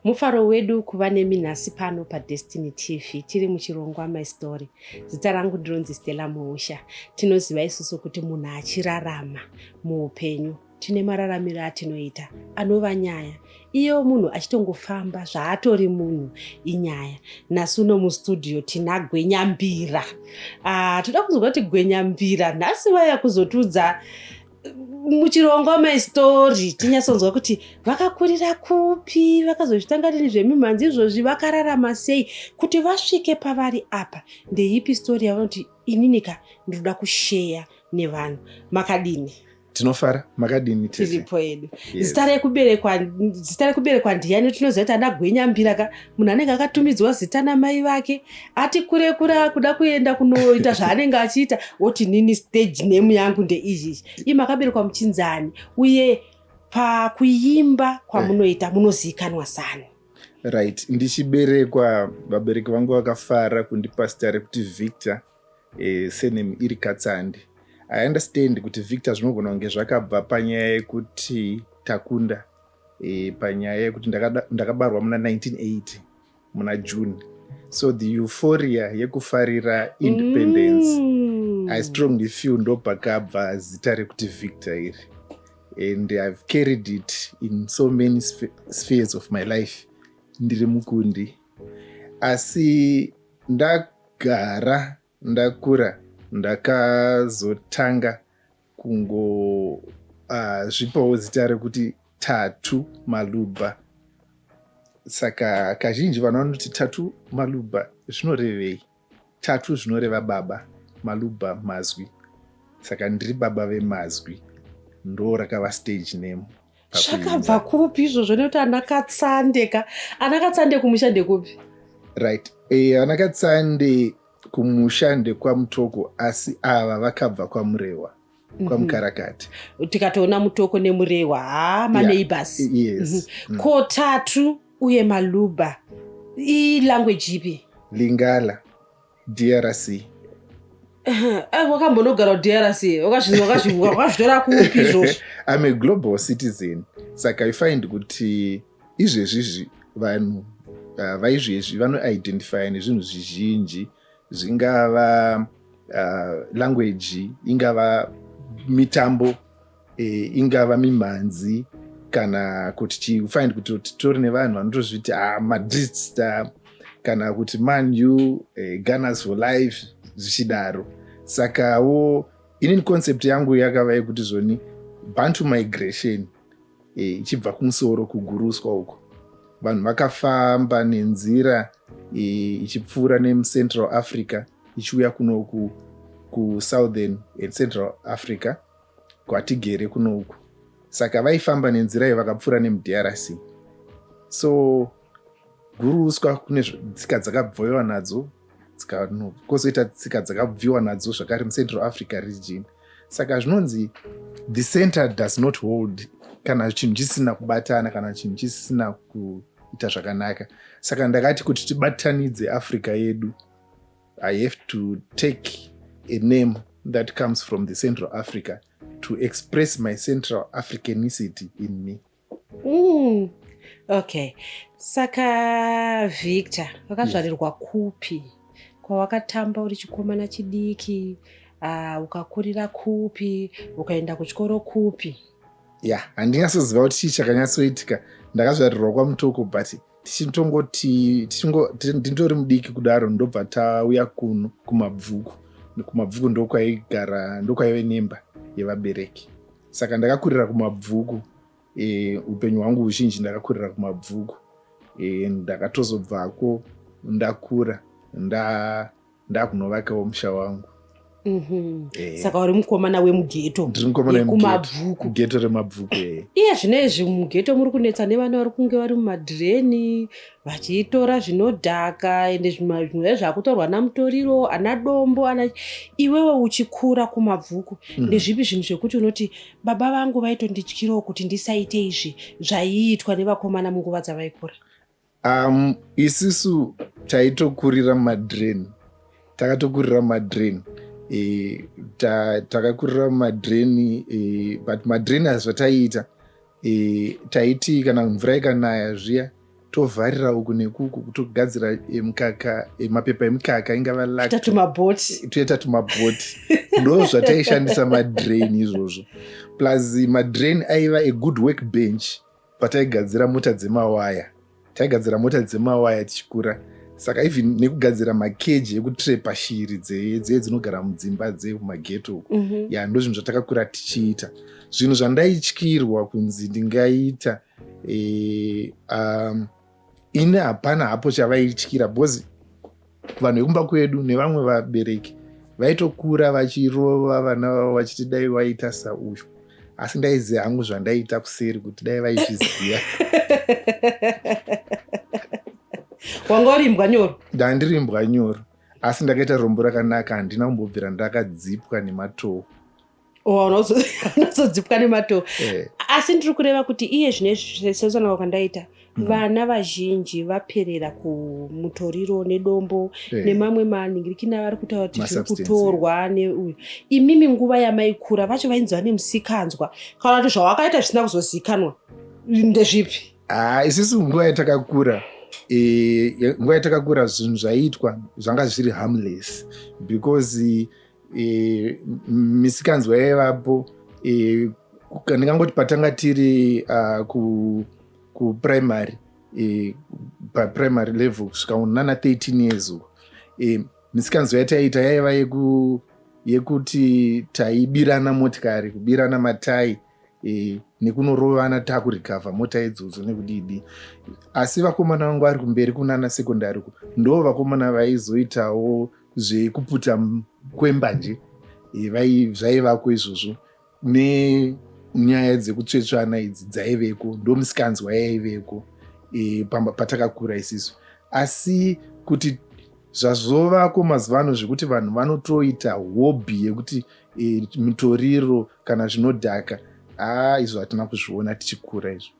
Mufaro wedu kuva nemi nhasi pano paDestiny TV tiri muchirongwa My Story. Zita rangu ndinonzi Stella Muusha. Tinoziva isusu kuti munhu achirarama muupenyu tine mararamiro atinoita anova nyaya. Iyo munhu achitongofamba zvaatori munhu inyaya. Nhasi uno mustudio tina Gwenyambira. Toda kunzwa kuti Gwenyambira nhasi vaya kuzotiudza muchirongwa My Story, tinyatsonzwa kuti vakakurira kupi, vakazozvitanga rini zvemimhanzi izvozvi, vakararama sei kuti vasvike pavari apa. Ndeipi story yavanoti ininika ndinoda kusheya nevanhu? Makadini? Tinofara, makadini tete? Tiripo yedu. Zita rekuberekwa ndiyani? Tinoziva kuti ana Gwenyambira ka, munhu anenge akatumidzwa zita namai vake, ati kure kure kuda kuenda kunoita zvaanenge achiita, oti nini stage name yangu ndeizvizvi. Ii, makaberekwa muchinzani, uye pakuimba kwamunoita munozivikanwa sani? Right, ndichiberekwa vabereki vangu vakafara kundipa zita rekuti Victor, surname iri Katsande. I understand kuti Victor zvinogona kunge zvakabva panyaya yekuti takunda, panyaya yekuti ndakabarwa muna 1980 muna June, so the euphoria yekufarira independence, I strongly feel ndopakabva zita rekuti Victor iri, and I've carried it in so many spheres of my life. Ndiri mukundi, asi ndagara ndakura ndakazotanga kungo zvipawo zita rekuti Tatu Maluba. Saka kazhinji vanhu vanoti Tatu Maluba zvinorevei? Tatu zvinoreva baba, Maluba mazwi, saka ndiri baba vemazwi. Ndo rakava stage name. Zvakabva kupi izvozvo? Nekuti ana Katsande ka, ana Katsande kumusha ndekupi? Right, ana Katsande kumusha ndekwaMutoko, asi ava vakabva kwaMurewa, kwaMukarakati. Tikatoona Mutoko neMurewa, ha, maneighbors. Yes. Ko Tatu uye Maluba ilanguage ipi? Lingala, DRC. Wakambonogara kuDRC? Wakazvitora kupi izvozvo? I'm a global citizen, saka you find kuti izvezvizvi vanhu vaizvezvi vanoidentifya nezvinhu zvizhinji, zvingava language, ingava mitambo, ingava mimhanzi, kana kuti chifind kuti titori nevanhu vanotozviti, ah, Madridista, kana kuti Man U, Gunners for life, zvichidaro. Sakawo inini concept yangu yakava yekuti zvoni Bantu migration, ichibva kumusoro kuguruswa uko, vanhu vakafamba nenzira ichipfuura nemuCentral Africa, ichiuya kunoku kuSouthern and Central Africa kwatigere kunoku. Saka vaifamba nenzira iyo vakapfuura nemuDRC. So guruswa kune tsika dzakabvoiwa nadzo, kwozoita tsika dzakabviwa nadzo zvakare muCentral Africa region. Saka zvinonzi the center does not hold kana chinhu chisina kubatana, kana chinhu chisina kuita zvakanaka. Saka ndakati kuti tibatanidze Africa yedu, I have to take a name that comes from the Central Africa to express my Central Africanicity in me. Okay, saka Victor, wakazvarirwa kupi? Kwawakatamba uri chikomana chidiki, ukakurira kupi, ukaenda kuchikoro kupi? Ya, handinyatsoziva kuti chii chakanyatsoitika. Ndakazvarirwa kwaMutoko, but tichitongoti ndindori mudiki kudaro, ndobva tauya kuno kuMabvuku. KuMabvuku ndokwaigara, ndokwaive nemba yevabereki. Saka ndakakurira kuMabvuku. Upenyu hwangu huzhinji ndakakurira kuMabvuku. Ndakatozobvako ndakura, ndakunovakawo musha wangu. Saka uri mukomana wemugeto? Ndiri mukomana. Yekumabvuku. Geto reMabvuku. Iye zvino izvi mugeto muri kunetsa nevana vari kunge vari mumadhireni vachitora zvinodhaka, ende zvimwe zvakutorwa namutoriro, ana dombo, ana. Iwewe uchikura kuMabvuku, ndezvipi zvinhu zvekuti unoti baba vangu vaitondityirawo kuti ndisaite izvi zvaiitwa nevakomana munguva dzavaikura? Isusu taitokurira mumadhireni, takatokurira mumadhireni, takakurira mumadhireni, but madhireni azvataiita, taiti kana mvura ikanaya zviya, Tovharira uku nekuku, kutogadzira mukaka, mapepa emukaka, ingava Kuita tumabhoti. Toita tumabhoti. Ndo zvataishandisa madrain izvozvo. Plus madrain aiva a good work bench pataigadzira mota dzemawaya. Taigadzira mota dzemawaya tichikura, saka even nekugadzira makeji ekutrepa shiri dze dzinogara mudzimba dzekumageto uku. Ya, ndo zvinhu zvatakakura tichiita. Zvinhu zvandaityirwa kunzi ndingaita, ini hapana hapo chavaityira, because vanhu vekumba kwedu nevamwe vabereki vaitokura vachirova vana vavo vachiti dai waita sauyu, asi ndaiziva hangu zvandaiita kuseri kuti dai vaizviziva. Wanga uri imbwa nyoro. Ndandiri imbwa nyoro, asi ndakaita rombo rakanaka, handina kumbobvira ndakadzipwa nematoo. Unozodzipwa nematoo. Asi ndiri kureva kuti iye zvinezvi, sezvanaka kwandaita, vana vazhinji vaperera kumutoriro nedombo nemamwe manhingirikini avari kutaura kuti zviri Masubstance. Kutorwa neuyu. Imimi nguva yamaikura vacho vainzi vane musikanzwa, kana kuti zvawakaita zvisina kuzozikanwa ndezvipi? Ah, isusu nguva yatakakura, nguva yatakakura zvinhu zvaiitwa zvanga zviri harmless, because misikanzwa yaivapo, ndingangoti patanga tiri kuprimary, paprimary level kusvika nana 13 years uko, misikanzwa yataiita yaiva yekuti taibirana motikari, kubirana matai, nekunorovana takurikavha mota idzodzo nekudidi. Asi vakomana vangu vari kumberi kunana sekondari uko, ndo vakomana vaizoitawo zvekuputa kwembanje. Zvaivako izvozvo, nenyaya dzekutsvetsvana idzi dzaiveko, ndo misikanzwa yaiveko patakakura isisu. Asi kuti zvazovako mazuva ano zvekuti vanhu vanotoita hobby yekuti mutoriro kana zvinodhaka, haa, izvo hatina kuzviona tichikura izvo.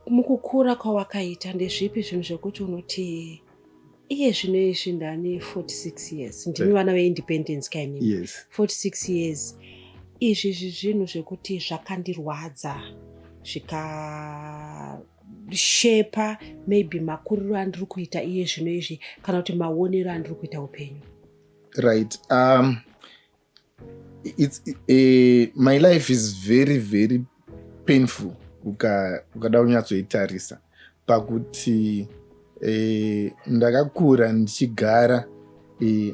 Mukukura kwawakaita, ndezvipi zvinhu zvekuti unoti iye zvino izvi ndane 46 years, ndimi vana veindependence kainini? Yes. 46 years, izvi zvinhu zvekuti zvakandirwadza, zvikashepa maybe makuriro andiri kuita iye zvino izvi, kana kuti maonero andiri kuita upenyu? Right, it's my life is very very painful ukada kunyatsoitarisa, pakuti ndakakura ndichigara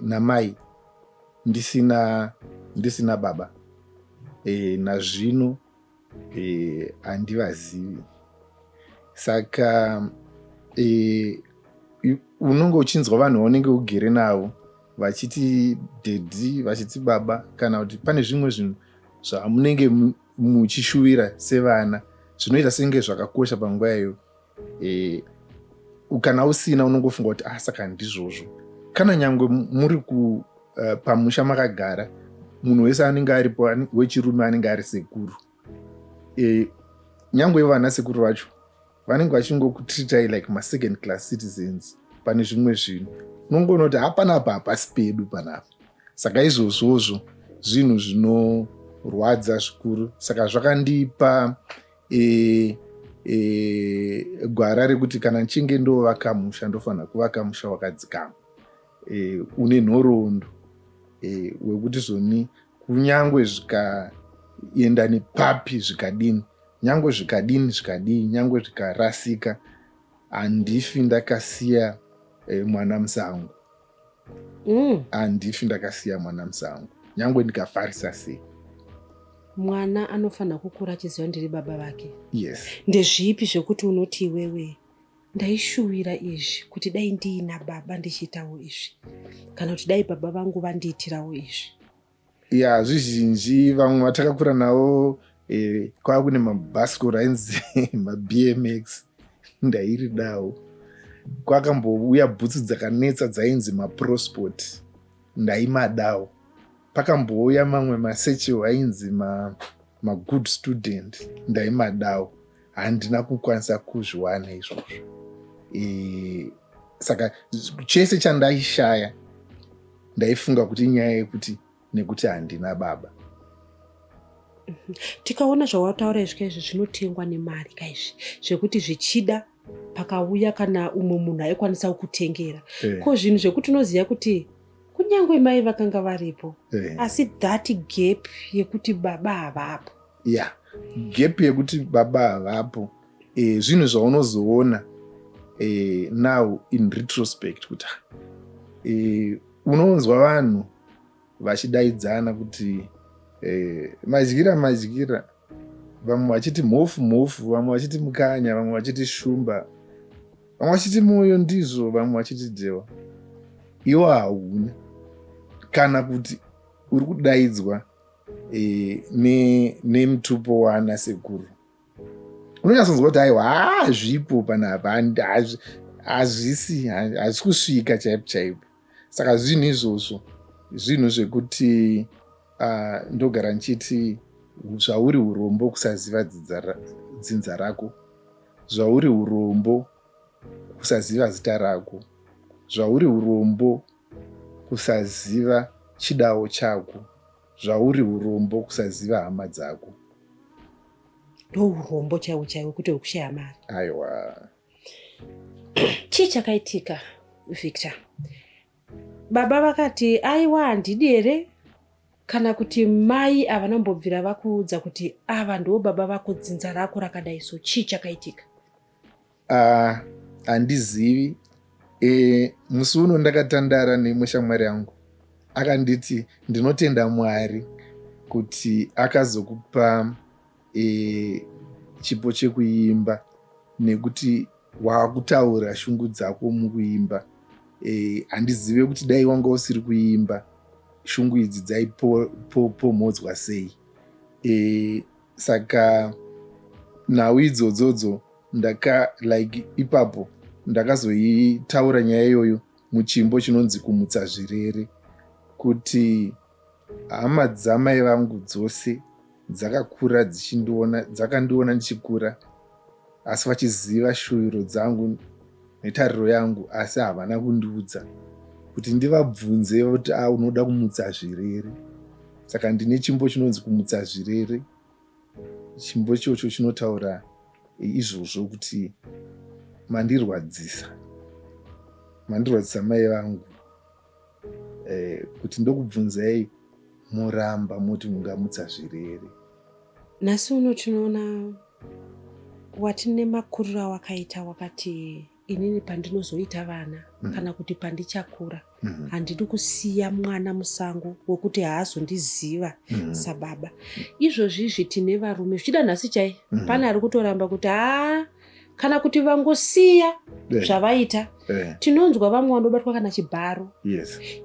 namai, ndisina baba. Nazvino handivazivi. Saka unonge uchinzwa vanhu vaunenge ugere navo vachiti daddy, vachiti baba, kana kuti pane zvimwe zvinhu zvamunenge muchishuvira sevana zvinoita senge zvakakosha panguva iyoyo. Kana usina, unongofunga kuti, ah, saka ndizvozvo. Kana nyangwe muri ku pamusha makagara, munhu wese anenge aripo wechirume anenge ari sekuru. Nyangwe vana sekuru vacho vanenge vachingokutreatai like masecond class citizens. Pane zvimwe zvinhu unongoona kuti hapanapa, hapasi pedu panapa. Saka izvozvozvo zvinhu zvinorwadza zvikuru. Saka zvakandipa gwara rekuti kana nchinge ndovaka musha, ndofanira kuvaka musha wakadzikama, une nhoroondo, wekuti zvoni kunyangwe zvikaenda nepapi, zvikadini, nyangwe zvikadini, zvikadii, nyangwe zvikarasika, handifi ndakasiya mwana musango. Handifi ndakasiya mwana musango, nyangwe ndikafarisa sei. Mwana anofanira kukura achiziva ndiri baba vake. Yes. Ndezvipi zvekuti unoti iwewe ndaishuwira izvi, kuti dai ndiina baba ndichiitawo izvi, kana kuti dai baba vangu vandiitirawo izvi? Ya, zvizhinji. Vamwe vatakakura navo, kwava kune mabhasikoro ainzi maBMX, ndairidawo. Kwakambouya bhutsu dzakanetsa dzainzi maProsport, ndaimadawo. Pakambouya mamwe masechewo ainzi magood student, ndaimadawo. Handina kukwanisa kuzviwana izvozvo. Saka chese chandaishaya ndaifunga kuti inyaya yekuti nekuti handina baba. Tikaona zvawataura izvi kaizvi, zvinotengwa nemari kaizvi, zvekuti zvichida pakauya kana umwe munhu aikwanisa kukutengera. Ko zvinhu zvekuti unoziva kuti kunyange mai vakanga varipo, asi that gap yekuti baba havapo? Ya, gap yekuti baba havapo, zvinhu zvaunozoona now in retrospect kuti unonzwa vanhu vachidaidzana kuti madyira madyira, vamwe vachiti mhofu mhofu, vamwe vachiti mukanya, vamwe vachiti shumba, vamwe vachiti moyo ndizvo, vamwe vachiti dhewa. Iwo hauna kana kuti uri kudaidzwa nemutupo wana sekuru. Unonyatsonzwa kuti aiwa, hazvipo panapa, hazvisi, hazisi kusvika chaipo chaipo. Saka zvinhu izvozvo zvinhu zvekuti ndogara ndichiti zvauri urombo kusaziva dzinza rako, zvauri urombo kusaziva zita rako, zvauri urombo kusaziva chidawo chako, zvauri urombo kusaziva hama dzako. Ndo urombo chaiwo chaiwo, kuti hwekushaya mari. Aiwa. Chii chakaitika, Victor? Baba vakati aiwa, handidi here, kana kuti mai havana vakuudza kuti ava ndo baba vako, dzinza rako rakadai? So chii chakaitika? Handizivi. Musi uno ndakatandara nemushamwari yangu, akanditi ndinotenda Mwari kuti akazokupa chipo chekuimba, nekuti waakutaura shungu dzako mukuimba. Handizive kuti dai wanga usiri kuimba, shungu idzi dzaipomhodzwa sei. Saka nhau idzodzodzo ndaka like ipapo ndakazoitaura nyaya iyoyo muchimbo chinonzi Kumutsa Zvirere, kuti hama dzamai vangu dzose dzakakura dzichindiona, dzakandiona ndichikura, asi vachiziva shuviro dzangu netariro yangu, asi havana kundiudza kuti ndivabvunze kuti a unoda kumutsa zvirere. Saka ndine chimbo chinonzi Kumutsa Zvirere. Chimbo ichocho chinotaura izvozvo, kuti mandirwadzisa, mandirwadzisa mai vangu, kuti ndokubvunzai muramba moti mungamutsa zvirere. Nhasi uno tinoona watine makuriro awakaita, wakati inini pandinozoita vana kana kuti pandichakura, handidi kusiya mwana musango wekuti haazondiziva sababa. Izvozvizvi tine varume, zvichida nhasi chai pane ari kutoramba kuti haa, kana kuti vangosiya zvavaita. Tinonzwa vamwe vanobatwa kana chibharo.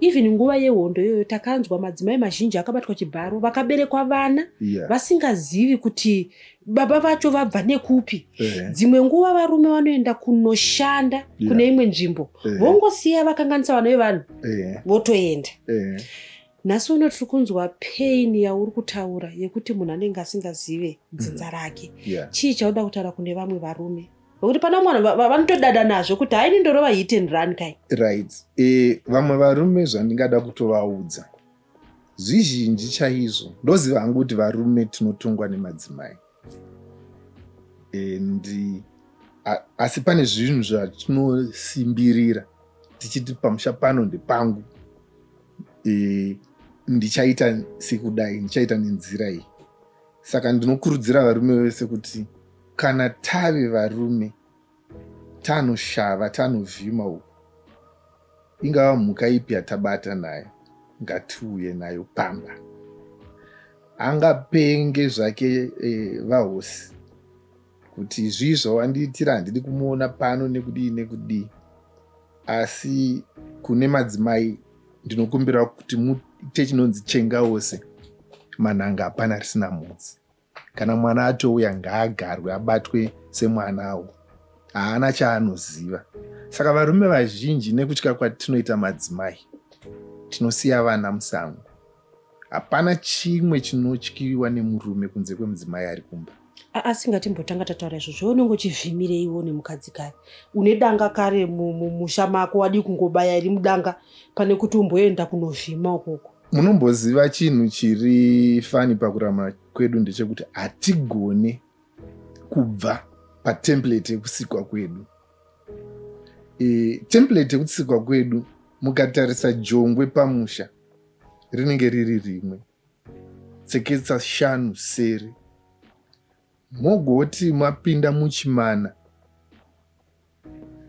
Even nguva yehondo iyoyo takanzwa madzimai mazhinji akabatwa chibharo, vakaberekwa vana vasingazivi kuti baba vacho vabva nekupi. Dzimwe nguva varume vanoenda kunoshanda kune imwe nzvimbo, vongosiya vakanganisa vana vevanhu, votoenda. Nhasi uno tiri kunzwa pain yauri kutaura yekuti munhu anenge asingazive dzinza rake. Chii chauda kutaura kune vamwe varume, nokuti pana mwana vanotodada nazvo kuti haini ndorova hit and run kai? Right. Vamwe varume, zvandingada kutovaudza zvizhinji chaizvo, ndoziva hangu kuti varume tinotongwa nemadzimai, and asi pane zvinhu zvatinosimbirira tichiti pamusha pano ndepangu, ndichaita sekudai, ndichaita nenzira iyi. Saka ndinokurudzira varume vese kuti kana tave varume, tanoshava, tanovhima uku, ingava mhuka ipi yatabata nayo, ngatiuye nayo pamba. Angapenge zvake vahosi kuti zvii zvawandiitira, handidi kumuona pano, nekudii nekudii, asi kune madzimai ndinokumbira kuti muite chinonzi chenga wose manhanga, hapana risina mhodzi. Kana mwana atouya, ngaagarwe, abatwe semwanawo, haana chaanoziva. Saka varume vazhinji, nekutya kwatinoita madzimai, tinosiya vana musango. Hapana chimwe chinotyiwa nemurume kunze kwemudzimai ari kumba. Asi ngatimbotanga tataura izvozvo. Unenge uchivhimireiwo nemukadzi kare? Une danga kare mumusha mako, wadii kungobaya iri mudanga pane kuti umboenda kunovhima ukoko? Munomboziva chinhu chiri funny pakurarama kwedu ndechekuti hatigone kubva patemplate yekusikwa kwedu. Template yekusikwa kwedu, mukatarisa jongwe pamusha rinenge riri rimwe, tseketsa shanu sere, mogoti mapinda muchimana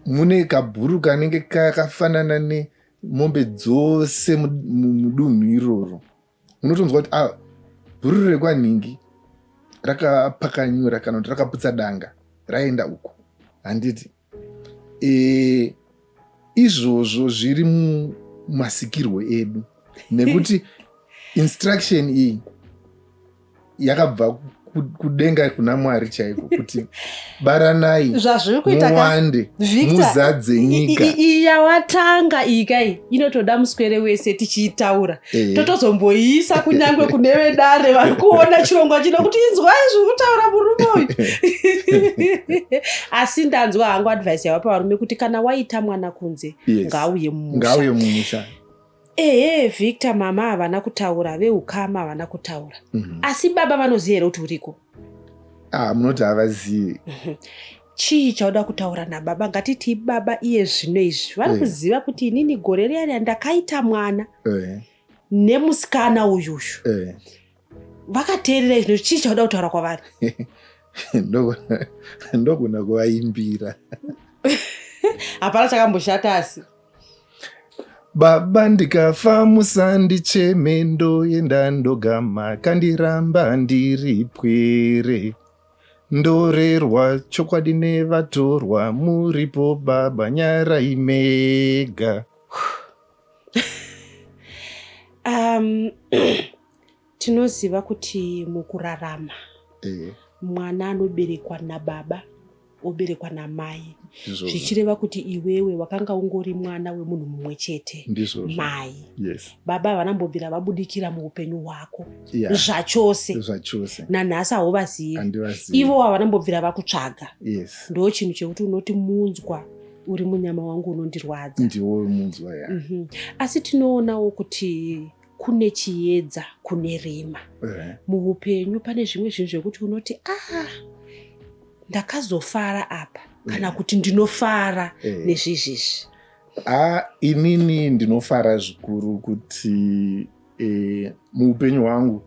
mune kabhuru kanenge kakafanana nemombe dzose mudunhu iroro. Unotonzwa kuti ah, bhuru rekwanhingi rakapakanyura kana kuti rakaputsa danga raenda uku, handiti? Izvozvo zviri mumasikirwo edu, nekuti instruction iyi yakabva kudenga kuna Mwari chaiko kuti baranai, Zvazviri kuita muwande, Victor, muzadze nyika. Iyi yawatanga iyi kai inotoda muswere wese tichiitaura. Totozomboiisa kunyange kune vedare vari kuona chirongwa chino kuti inzwai zviri kutaura murume uyu. Asi ndanzwa hangu advice yavapa varume kuti kana waita mwana kunze, ngauye mumusha. Ngauye mumusha. Ehe, Victor, mama havana kutaura, veukama havana kutaura, asi baba vanoziva here kuti uriko? Ah, munoti havazivi? Chii chauda kutaura nababa? Ngatiti baba iye zvino izvi vari kuziva kuti inini gore riya riya ndakaita mwana nemusikana uyuyu. Vakateerera izvino, chii chauda kutaura kwavari? Ndogona kuvaimbira. Hapana chakamboshata asi. Baba, ndikafa musandicheme, ndoenda ndogama kandiramba ndiri pwere, ndorerwa chokwadi nevatorwa, muripo baba, nyarai mega. Tinoziva kuti mukurarama mwana anoberekwa nababa, oberekwa namai, zvichireva kuti iwewe wakanga ungori mwana wemunhu mumwe chete, mai. Baba havana mbobvira vabudikira muupenyu hwako zvachose? Zvachose. Nanhasi hauvazivi? Handivazivi. Ivo havana mbobvira vakutsvaga? Ndo chinhu chekuti unoti munzwa uri munyama wangu unondirwadza. Ndiwo munzwa, ya. Asi tinoonawo kuti kune chiedza, kune rima. Muupenyu pane zvimwe zvinhu zvekuti unoti, ah, ndakazofara apa, kana kuti ndinofara nezvizvizvi. Ah, inini ndinofara zvikuru kuti muupenyu hwangu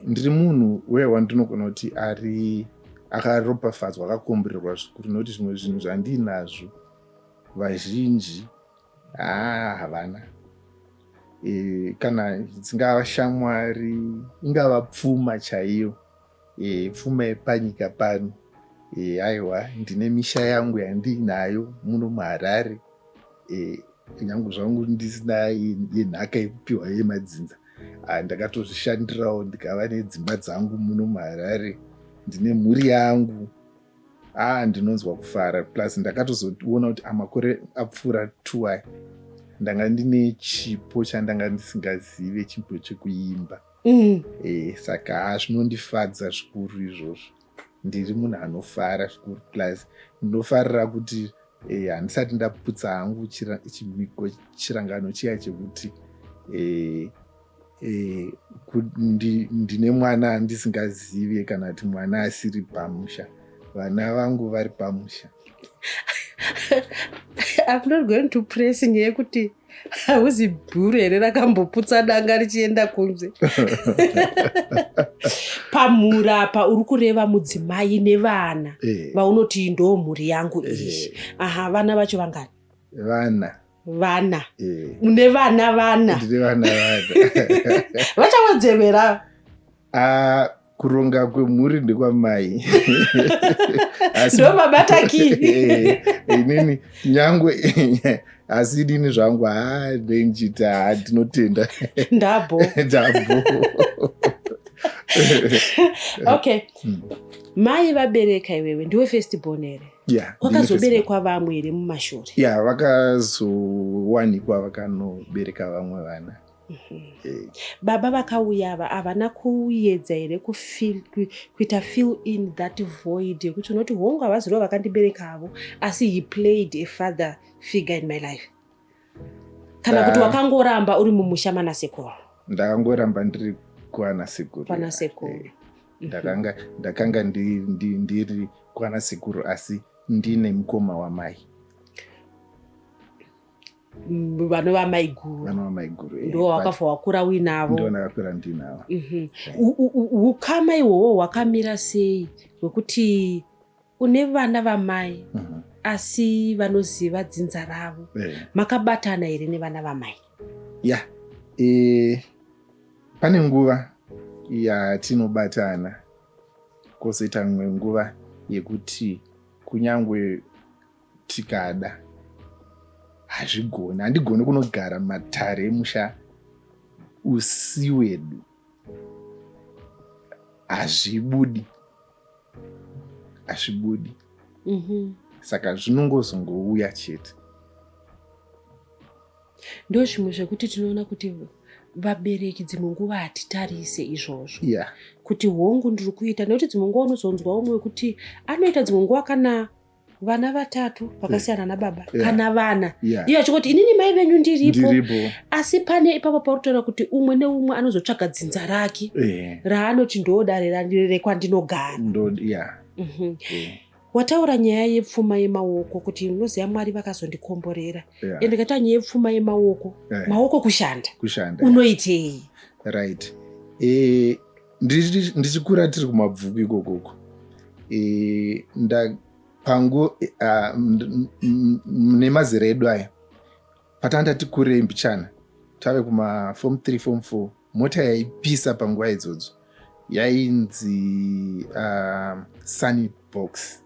ndiri munhu uye wandinogona kuti ari akaropafadzwa, akakomborerwa zvikuru, nokuti zvimwe zvinhu zvandinazvo vazhinji haa havana. Kana dzingava shamwari, ingava pfuma chaiyo, pfuma yepanyika pano, aiwa, ndine misha yangu yandiinayo muno muHarare. Nyange zvangu ndisina yenhaka yekupiwa yemadzinza, ndakatozvishandirawo ndikava nedzimba dzangu muno muHarare. Ndine mhuri yangu. Ah, ndinonzwa kufara. Plus ndakatozoona kuti amakore apfuura two aya ndanga ndine chipo chandanga ndisingazive, chipo chekuimba. Saka ha, zvinondifadza zvikuru izvozvo. Ndiri munhu anofara zvikuru. Plus ndinofarira kuti handisati ndaputsa hangu chimiko, chirangano chiya chekuti ndine mwana andisingazive kana kuti mwana asiri pamusha. Vana vangu vari pamusha. I'm not going to press nyaya yekuti hauzi bhuru here rakamboputsa danga richienda kunze. Pamhuri apa uri kureva mudzimai nevana vaunoti ndo mhuri yangu iyi? Aha, vana vacho vangani? Vana. Vana. Une vana vana? Ndine vana vana. Vachawedzerwera? Ah, kuronga kwemhuri ndekwamai. Ndo mabata ki. Inini nyangwe, asi inini zvangu ha, ndendichiti ha, ndinotenda. Ndabho. Ndabho. Okay. Mai vabereka iwewe, ndiwe first born here? Yeah. Kwakazoberekwa vamwe here mumashure? Ya, vakazowanikwa vakanobereka vamwe vana. Baba vakauya ava havana kuedza here kuita fill in that void yekuti unoti, hongu, havazivo vakandibereka havo, asi he played a father figure in my life? Kana kuti wakangoramba uri mumusha mana sekuru? Ndakangoramba ndiri kwana sekuru. Kwana sekuru. Ndakanga ndiri kwana sekuru, asi ndine mukoma wamai. Vanova maiguru. Vanova maiguru. Ndo wakafa wakura uinavo? Ndo ndakakura ndinavo. Ukama ihwohwo hwakamira sei, hwekuti une vana vamai asi vanoziva dzinza ravo? Makabatana here nevana vamai? Ya, pane nguva yatinobatana, kwozoita imwe nguva yekuti kunyangwe tikada hazvigoni. Handigoni kunogara mumatare emusha usi wedu, hazvibudi, hazvibudi. Saka zvinongozongouya chete. Ndo zvimwe zvekuti tinoona kuti vabereki dzimwe nguva hatitarise izvozvo kuti hongu ndiri kuita, nekuti dzimwe nguva unozonzwa umwe wekuti anoita dzimwe nguva kana vana vatatu vakasiyana nababa kana vana, iye achingoti, "Inini mai venyu ndiripo." Ndiripo. Asi pane ipapo pauri kuti umwe neumwe anozotsvaga dzinza rake raanoti ndo dare rekwandinogara. Ndo ya. Wataura nyaya yepfuma yemaoko, kuti unoziva Mwari vakazondikomborera. Ende kaita nyaya yepfuma yemaoko, maoko kushanda. Kushanda. Unoitei? Right, ndichikura tiri kuMabvuku ikokoko, pangu nemazera edu aya, patanga tati kurei mbichana, tave kuma form 3, form 4, mota yaipisa panguva idzodzo yainzi Sunny Box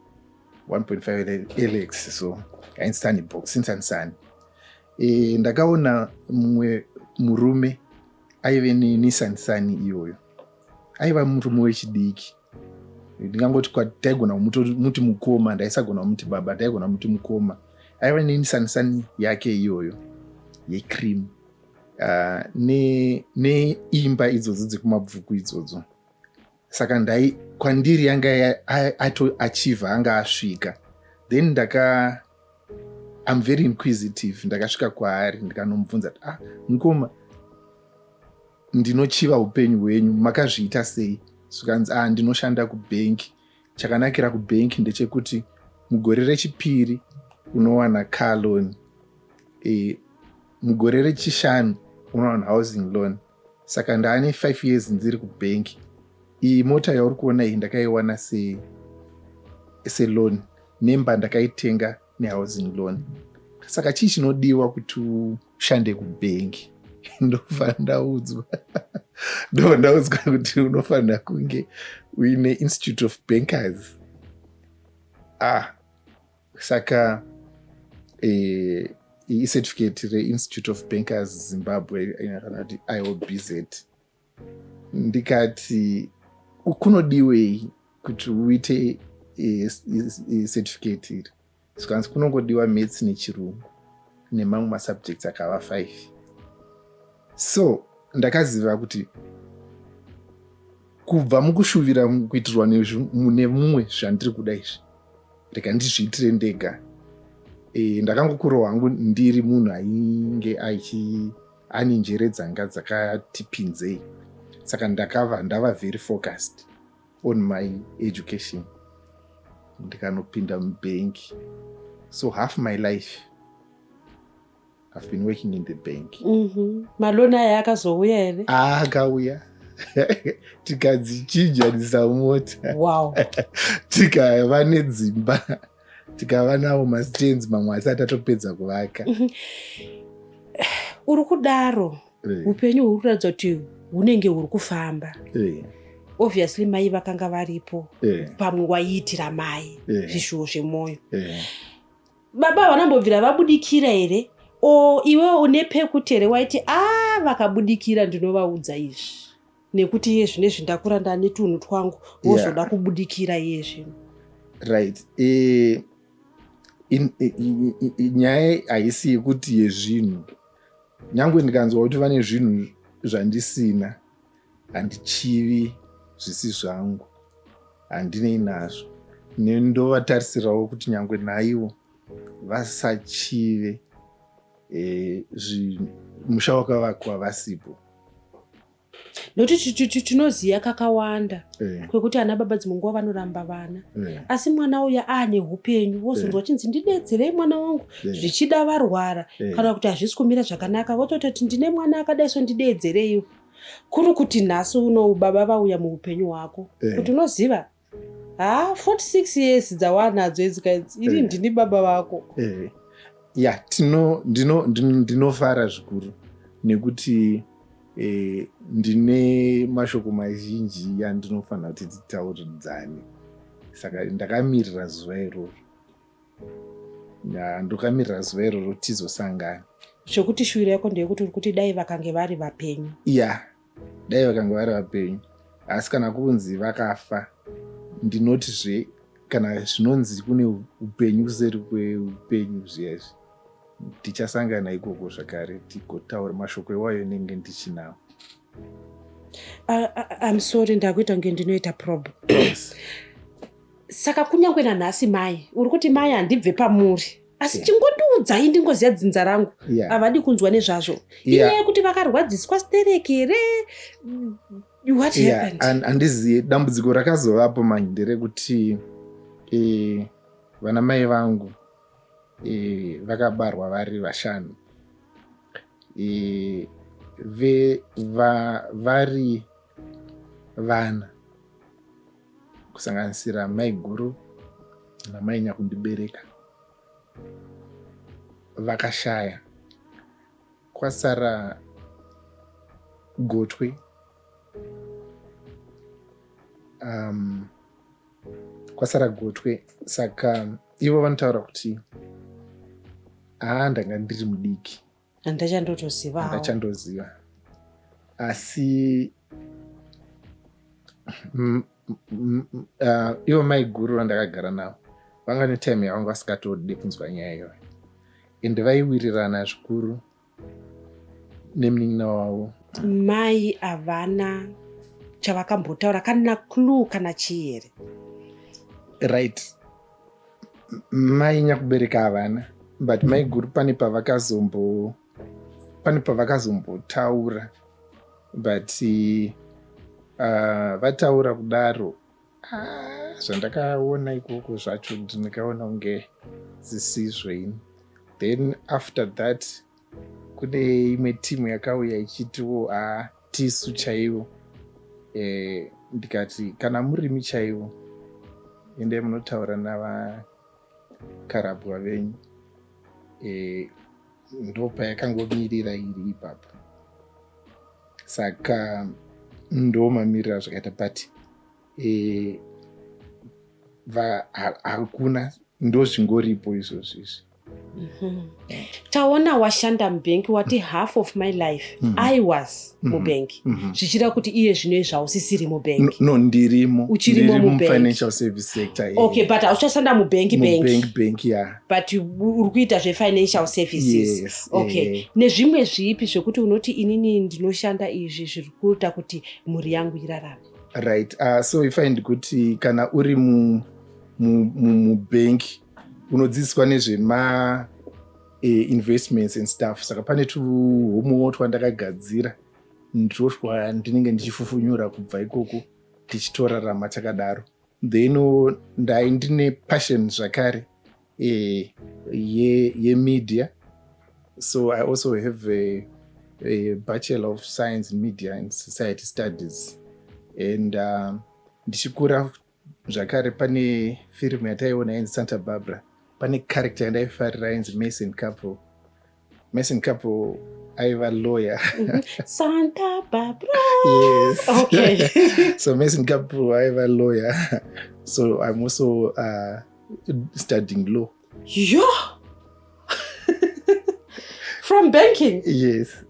1.5 LX. So yainzi Sunny Box, Nissan Sunny. Ndakaona mumwe murume aive neNissan Sunny iyoyo. Aiva murume wechidiki, ndingangoti taigona kumuti mukoma, ndaisagona kumuti baba, ndaigona kumuti mukoma. Aiva neNissan Sunny yake iyoyo yecream, neimba idzodzo dzekuMabvuku idzodzo. Saka ndai kwandiri yanga atoachieva, anga asvika. Then ndaka I'm very inquisitive. Ndakasvika kwaari, ndikanomubvunza kuti, "Ah, mukoma, ndinochiva upenyu hwenyu, makazviita sei?" Zvikanzi, "Ah, ndinoshanda kubhenki. Chakanakira kubhenki ndechekuti mugore rechipiri unowana car loan, mugore rechishanu unowana housing loan. Saka ndaane 5 years ndiri kubhenki. Iyi mota yauri kuona iyi ndakaiwana seloan, nemba ndakaitenga nehousing loan. Saka chii chinodiwa kuti ushande kubhenki?" Ndobva ndaudzwa kuti unofanira kunge uine Institute of Bankers. Ah, saka icertificate reInstitute of Bankers Zimbabwe, kana kuti IOBZ. Ndikati, "Kunodiwei kuti uite certificate iri?" Zvikanzi, "Kunongodiwa maths neChirungu nemamwe masubjects akava 5." So ndakaziva kuti kubva mukushuvira kuitirwa nemumwe zvandiri kuda izvi, rega ndizviitire ndega. Ndakangokurawo hangu ndiri munhu ainge achi ane njere dzanga dzakati pinzei. Saka ndakava ndava very focused on my education, ndikanopinda mubhenki. So half my life I've been working in the bank. Maloan aya akazouya here? Akauya, tikadzichinjanisa mota. Tikava nedzimba, tikava nawo mastands mamwe asati atopedza kuvaka. Uri kudaro, upenyu huri kuratidza kuti hunenge huri kufamba. Obviously mai vakanga varipo. Pamwe waiitira mai zvishuwo zvemwoyo. Baba havanambobvira vabudikira here, o iwe une pekuti here waiti, "A, vakabudikira ndinovaudza izvi, nekuti iye zvinezvi ndakura, ndane tunhu twangu"? Wozoda kubudikira iye zvino? Right, nyaya haisi yekuti yezvinhu. Nyange ndikanzwa kuti vane zvinhu zvandisina, handichivi zvisi zvangu, handinei nazvo. Ndovatarisirawo kuti nyange naivo vasachive. Musha wakavakwa vasipo. Nokuti tinoziva kakawanda kwekuti ana baba dzimwe nguva vanoramba vana, asi mwana uya aane upenyu, wozonzwa chinzi, "Ndidedzerei mwana wangu." Zvichida varwara kana kuti hazvisi kumira zvakanaka, votototi, "Ndine mwana akadai, so ndidedzereiwo." Kuri kuti nhasi unou baba vauya muupenyu hwako, kuti unoziva, ha, 46 years dzawanadzo idzi kaidzi iri, ndini baba vako. Ya, ndinofara zvikuru nekuti ndine mashoko mazhinji andinofanira kuti titauridzane, saka ndakamirira zuva iroro. Ya, ndakamirira zuva iroro tizosangana. Zvokuti shuwiro yako ndeyekuti uri kuti dai vakange vari vapenyu. Ya, dai vakanga vari vapenyu, asi kana kunzi vakafa, ndinotizve kana zvinonzi kune upenyu kuseri kweupenyu zviya izvi, tichasangana ikoko zvakare, tigotaura mashoko iwayo nenge ndichinawo. I'm sorry, ndakuita kunge ndinoita probe. Saka kunyange nanhasi mai, uri kuti, "Mai, handibve pamuri, asi chingondiudzai ndingoziva dzinza rangu." Havadi kunzwa nezvazvo. Inyaya yekuti vakarwadziswa stereki here? What happened? Handizivi. Dambudziko rakazovapo manje nderekuti vana mai vangu vakabarwa vari vashanu, vari vana, kusanganisira mai guru namai nyakundibereka, vakashaya. Kwasara gotwe, kwasara gotwe. Saka ivo vanotaura kuti, "Haa, ndanga ndiri mudiki." Handachandotozivawo. Handachandoziva, asi ivo mai guru vandakagara navo vanga netime yavanga vasingatodi kunzwa nyaya iyoyo, ende vaiwirirana zvikuru nemunin'ina wavo. Mai havana chavakambotaura, kana clue, kana chii here? Right, mai nyakubereka havana, but mai guru pane pavakazombotaura, but vataura kudaro, zvandakaona ikoko zvacho ndinikaona kunge zisizvo ini. Then after that kune imwe timu yakauya ichitiwo, "Ha, tisu chaivo." Ndikati, "Kana murimi chaivo, endai munotaura navakarabwa venyu." Ndo payakangomirira iri ipapo, saka ndo mamiriro azvakaita, but hakuna, ndo zvingoripo izvozvo izvi. Taona washanda mubhengi, wati, "Half of my life I was mubhengi." Zvichida kuti iye zvino izvi hausisiri mubhengi? No, ndirimo. Uchirimo Ndiri mubhengi. Mufinancial service sector. Okay, but hauchashanda mubhengi bengi? Mubank bank, ya. But uri kuita zvefinancial services? Yes. Okay. Nezvimwe zvipi zvekuti unoti, "Inini ndinoshanda izvi zviri kuita kuti mhuri yangu irarame"? Right, so ifind kuti kana uri mubhenki unodzidziswa nezvema investments and stuff, saka pane tuhomuwo twandakagadzira, ndotwa ndinenge ndichifufunyura kubva ikoko, tichitorarama takadaro. Then ndai ndine passion zvakare yemedia, so I also have a Bachelor of Science in Media and Society Studies. And ndichikura zvakare, pane firimu yataiona yainzi Santa Barbara. Pane character yandaifarira yainzi Mason Couple. Mason Couple aiva lawyer. Santa Barbara. Yes. So Mason Couple aiva lawyer, so I'm also studying law. Yo, from banking? Yes.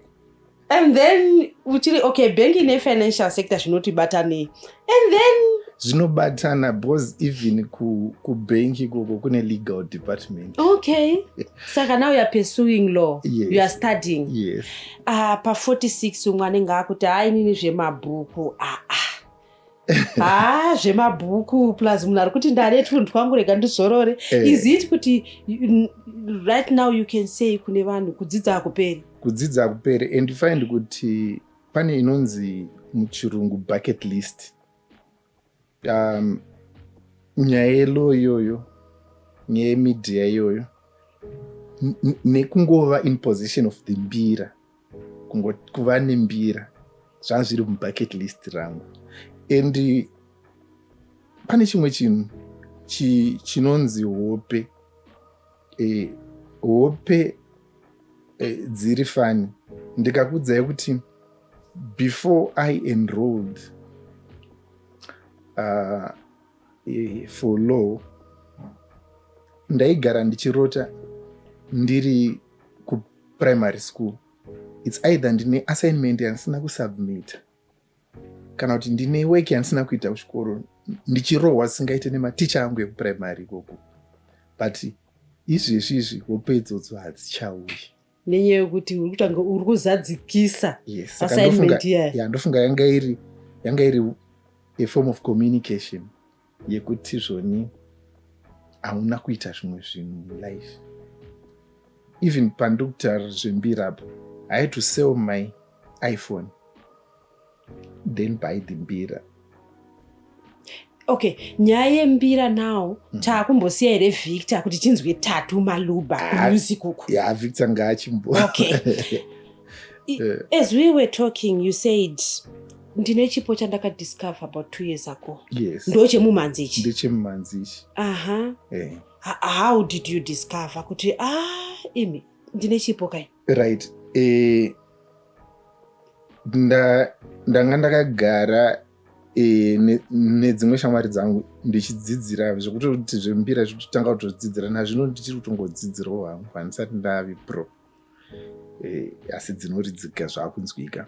And then uchiri, okay, banking nefinancial sector zvinotibatanei? And then Zvinobatana because even kubhenki ikoko kune legal department. Okay, saka now you are pursuing law? Yes. You are studying? Yes. Pa46 umwe anenge akuti, "Hai, inini zvemabhuku aa." Haa, zvemabhuku plus munhu ari kuti ndane tunhu twangu, rega ndizorore. Is it kuti right now you can say kune vanhu, kudzidza hakuperi? Kudzidza hakuperi. And you find kuti pane inonzi muchirungu bucket list. Nyaya yelaw iyoyo, nyaya yemedia iyoyo, nekungova in position of the mbira, kuva nembira, zvanga zviri mubucket list rangu. And pane chimwe chinhu chinonzi hope. Hope dziri funny. Ndikakudzai kuti before I enrolled for law, ndaigara ndichirota ndiri kuprimary school. It's either ndine assignment yandisina kusubmita kana kuti ndine work yandisina kuita kuchikoro, ndichirohwa singaite nematicha angu ekuprimary ikoko. But izvezvi izvi hope idzodzo hadzichauyi. Nenyaya yekuti uri kutanga uri kuzadzikisa Yes, saka assignment iya. Ya, ndofunga yanga iri a form of communication yekuti zvoni hauna kuita zvimwe zvinhu mulife. Even pandiri kutaura zvembira apa, I had to sell my iPhone, then buy the mbira. Okay, nyaya yembira now, taakumbosiya here Victor kuti tinzwe Tatu Maluba kumusic uku? Ya, Victor ngaachimbo. Okay. As we were talking, you said ndine chipo chandakadiscover about 2 years ago. Yes. Ndo chemumhanzi ichi? Ndechemumhanzi ichi. How did you discover kuti, ah, imi ndine chipo kai? Right, ndanga ndakagara nedzimwe shamwari dzangu ndichidzidzira zvekutoti zvembira, zvekutotanga kutodzidzira. Nazvino ndichiri kutongodzidzirawo hangu, handisati ndavi pro, asi dzinoridzika zvaakunzwika.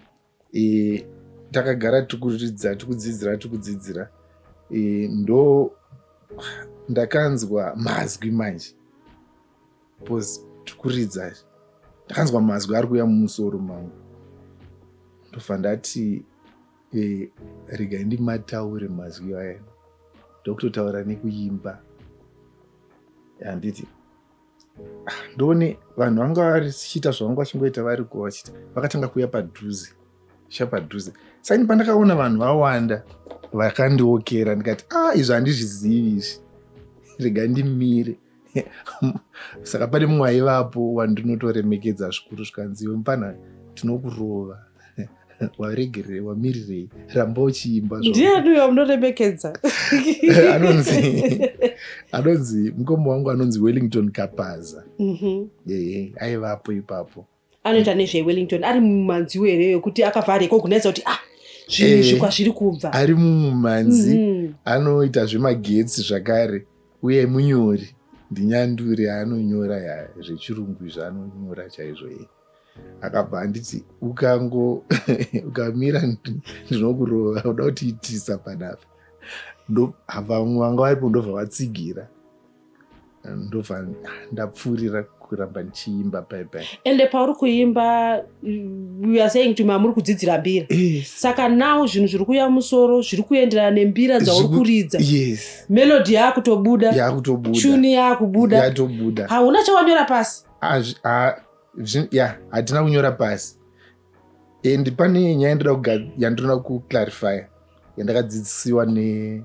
Takagara tikuridza, tikudzidzira, tikudzidzira, ndo ndakanzwa mazwi manje, because tikuridza, ndakanzwa mazwi ari kuuya mumusoro mangu. Ndobva ndati, regai ndimataure mazwi aya. Ndokutotaura nekuimba, handiti? Ah, ndoone vanhu vanga vachiita zvavanga vachingoita variko vachiita, vakatanga kuuya padhuze, chapadhuze. Saka ini pandakaona vanhu vawanda vakandiokera, ndikati, "A, ah, izvi handizvizivi izvi, rega ndimire." Saka pane mumwe aivapo wandinotoremekedza zvikuru, zvikanzi, "Iwe mupana, tinokurova, waregerere, wamirirei, ramba uchiimba." Ndiani uyo munoremekedza? Anonzi mukoma wangu, anonzi Wellington Kapaza. Ehe, aivapo ipapo. Anoita nezveWellington? Ari mumhanziwo here yekuti akabva arecognize kuti, ah, zvinhu izvi kwazviri kubva? Ari mumhanzi. Anoita zvemagetsi zvakare, uye munyori, ndinyanduri, anonyora ya zvechirungu izvi, anonyora chaizvo iye. Akabva anditi, "Ukango ukamira ndinokurova, uda kutiitisa panapa." Vamwe vanga varipo ndobva vatsigira, ndobva ndapfuurira kuramba ndichiimba paipai. Ende pauri kuimba, you are saying kuti mamuri kudzidzira mbira. Yes. Saka now zvinhu zviri kuuya musoro zviri kuenderana nembira dzauri kuridza. Yes. Melody yaakutobuda. Yakutobuda. Tune yaakubuda. Yatobuda. Hauna chawanyora pasi? Ya, hatina kunyora pasi. And pane nyaya yandinoda kuclarifya yandakadzidzisiwa ne,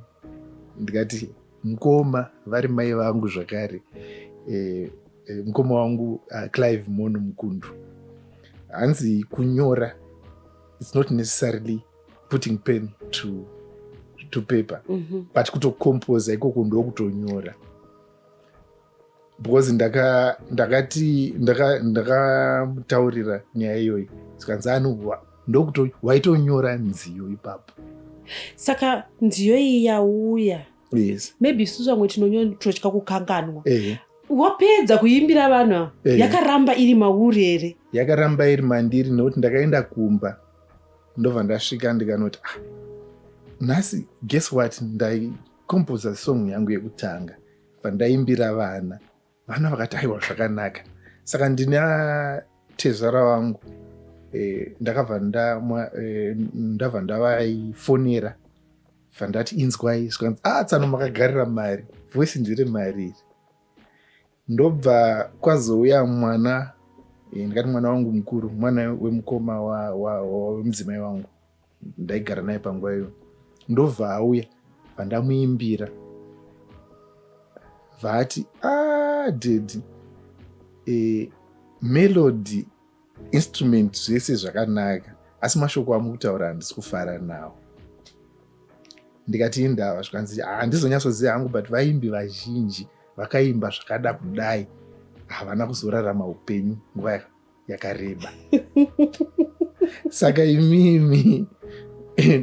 ndikati mukoma vari mai vangu zvakare, mukoma wangu Clive Mono Mukundu. Hanzi kunyora, it's not necessarily putting pen to paper, but kutocomposa ikoko ndokutonyora, because ndakati ndakamutaurira nyaya iyoyi, zikanzi ano ndokuto waitonyora nziyo ipapo. Saka nziyo iyi yauya, Yes. maybe isusu vamwe tinonyototya kukanganwa. Wapedza kuimbira vanhu ava, yakaramba iri mauri here? Yakaramba iri mandiri, nekuti ndakaenda kumba, ndobva ndasvika ndikanoti, "Ah, nhasi, guess what, ndaicomposa song yangu yekutanga." Pandaimbira vana, vana vakati, "Aiwa, zvakanaka." Saka ndina tezvara vangu, ndakabva ndabva ndavaifonera. Vandati inzwai, zvikanzi, "A ah, tsano, makagarira mari, voice ndere mari iri." Ndobva kwazouya mwana, ndikati mwana wangu mukuru, mwana wemukoma wemudzimai wangu, ndaigara naye panguva iyo. Ndobva auya, vandamuimbira, vati, "A ah, daddy, melody, instrument, zvese zvakanaka, asi mashoko amukutaura handisi kufara nawo." Ndikati, "Indava?" Zvikanzi, "Handizonyatsoziva hangu, but vaimbi vazhinji vakaimba zvakada kudai havana kuzorarama upenyu nguva yakareba. Saka imimi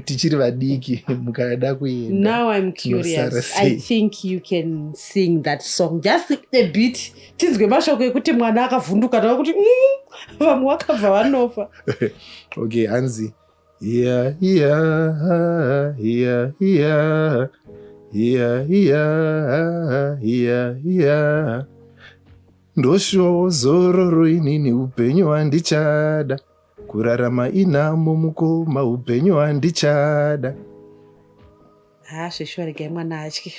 tichiri vadiki, mukada kuenda." Now I'm curious. I think you can sing that song just a bit, tinzwe mashoko ekuti mwana akavhunduka nava kuti vamwe vakabva vanofa. Okay, hanzi, "Iya iya iya iya iya iya iya iya, ndoshowo zororo inini, upenyu handichada kurarama inamo mukoma, upenyu handichada." Ha, zveshuwa, regai mwana atye.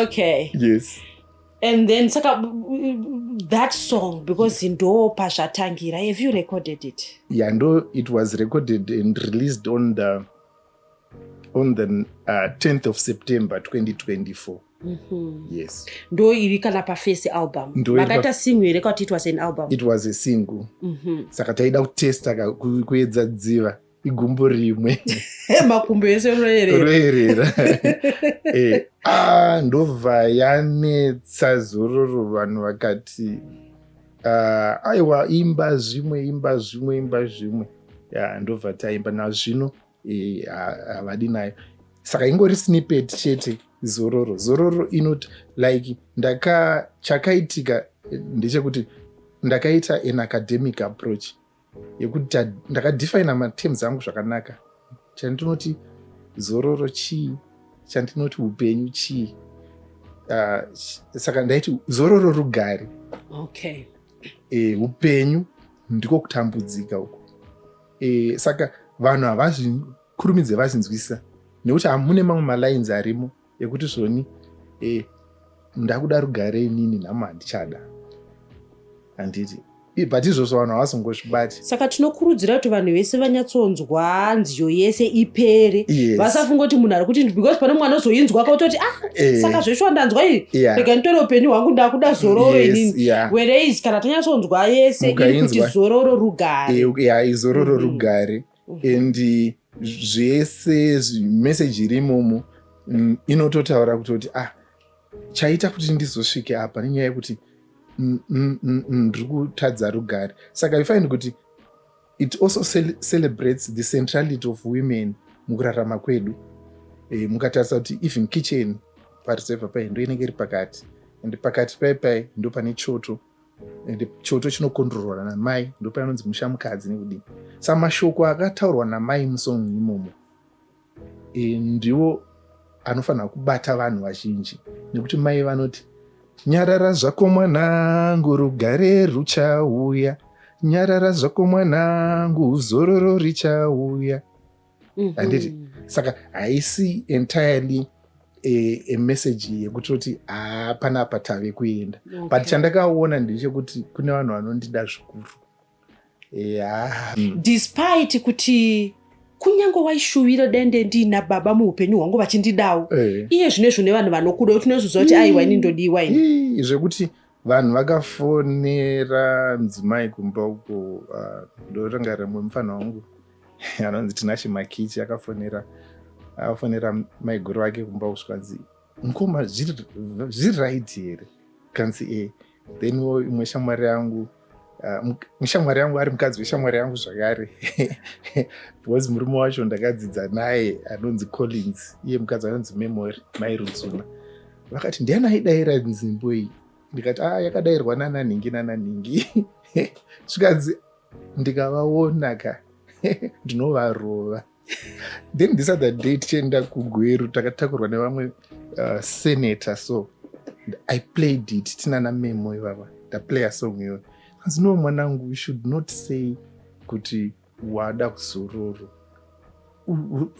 Okay. Yes. And then saka that song, because ndo pazvatangira, have you recorded it? Yeah, ndo it was recorded and released on the 10th of September 2024. Yes. Ndo iri kana pafirst album? Makaita single here kuti it was an album? It was a single. Saka taida kutesta, kuedza dziva igumbo rimwe. Makumbo ese roerera. Roerera. Ah, ndobva yanetsa zororo. Vanhu vakati, "Aiwa, imba zvimwe, imba zvimwe, imba zvimwe." Ya, ndobva taimba. Nazvino havadi nayo, saka ingori snippet chete, zororo. Zororo inoti like ndaka chakaitika ndechekuti ndakaita an academic approach yekuti ndakadefina materms angu zvakanaka. Chandinoti zororo chii? Chandinoti upenyu chii? Saka ndaiti zororo rugare. Upenyu ndiko kutambudzika uko. Saka vanhu havazvikurumidze vazinzwisa nekuti hamune mamwe malines arimo ekuti zvoni, ndakuda rugare inini, nhamo handichada, handiti? But izvozvo vanhu havazongozvibati. Saka tinokurudzira kuti vanhu vese vanyatsonzwa nziyo yese ipere. Vasafunga kuti munhu ari kuti, because pane mwana ozoinzwa kautoti, "Ah, saka zveshuwa ndanzwa iyi, rega nditore upenyu hwangu, ndakuda zororo inini." Whereas kana tanyatsonzwa yese, iri kuti zororo rugare. Ya, izororo rugare. And zvese meseji iri imomo inototaura kutoti, ah, chaita kuti ndizosvike apa nenyaya yekuti ndiri kutadza rugare. Saka you find kuti it also celebrates the centrality of women mukurarama kwedu. Mukatarisa kuti even kitchen pareserva pai ndo inenge iri pakati, and pakati pai pai ndo pane choto, and choto chinokondrorwa namai, ndo panonzi musha mukadzi nekudii. Saka mashoko akataurwa namai musong imomo ndiwo anofanira kubata vanhu vazhinji, nekuti mai vanoti, "Nyarara zvako mwanangu, rugare ruchauya. Nyarara zvako mwanangu, zororo richauya." Handiti? Saka haisi entirely a message yekutoti panapa tave kuenda. But chandakaona ndechekuti kune vanhu vanondida zvikuru. Yeah. Despite kuti kunyange waishuvira dende ndiina baba muupenyu hwangu vachindidawo, iye zvino izvo nevanhu vanokuda kuti unozoziva kuti, aiwa, ini ndodiwa ini. Ii, zvekuti vanhu vakafonera mudzimai kumba uko. Ndorangarira mumwe mufana wangu anonzi Tinashe Makichi, akafonera maiguru vake kumba kusvikanzi, "Mukoma, zviri right here?" Kanzi, "E." Then wo imwe shamwari yangu, shamwari yangu ari mukadzi weshamwari yangu zvakare, because murume wacho ndakadzidza naye, anonzi Collins, iye mukadzi anonzi Memory Mai Rutsuna, vakati, "Ndiani aidayira nzimbo iyi?" Ndikati, "A, yakadayirwa nananhingi nananhingi." Zvikanzi, "Ndikavaona ka, ndinovarova." Then this other day tichienda kuGweru, takatakurwa nevamwe senator, so I played it tinana Memo ivava. Ndaplaya song iyoyo, kanzi, "No, mwanangu, you should not say kuti Wada kuzororo.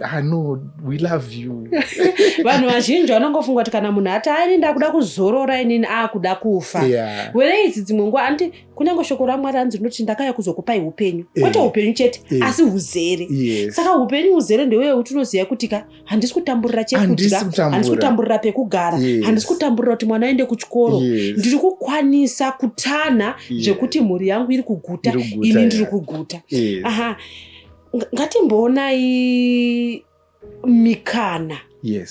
Ah, no, we love you. Vanhu vazhinji vanongofunga kuti kana munhu ati, "Aini ndakuda kuzorora inini," akuda kufa. Were idzi dzimwe nguva andi kunyange shoko raMwari hanzi rinoti, "Ndakauya kuzokupai upenyu," kwete upenyu chete, asi huzere. Saka upenyu huzere ndeuye kuti unoziva kuti ka handisi kutamburira chekudya, Handisi kutambura. Handisi kutamburira pekugara, handisi kutamburira kuti mwana aende kuchikoro. Ndiri kukwanisa kutana zvekuti mhuri yangu iri kuguta, Iri kuguta, ini ndiri kuguta. Aha, ngatimboonai mikana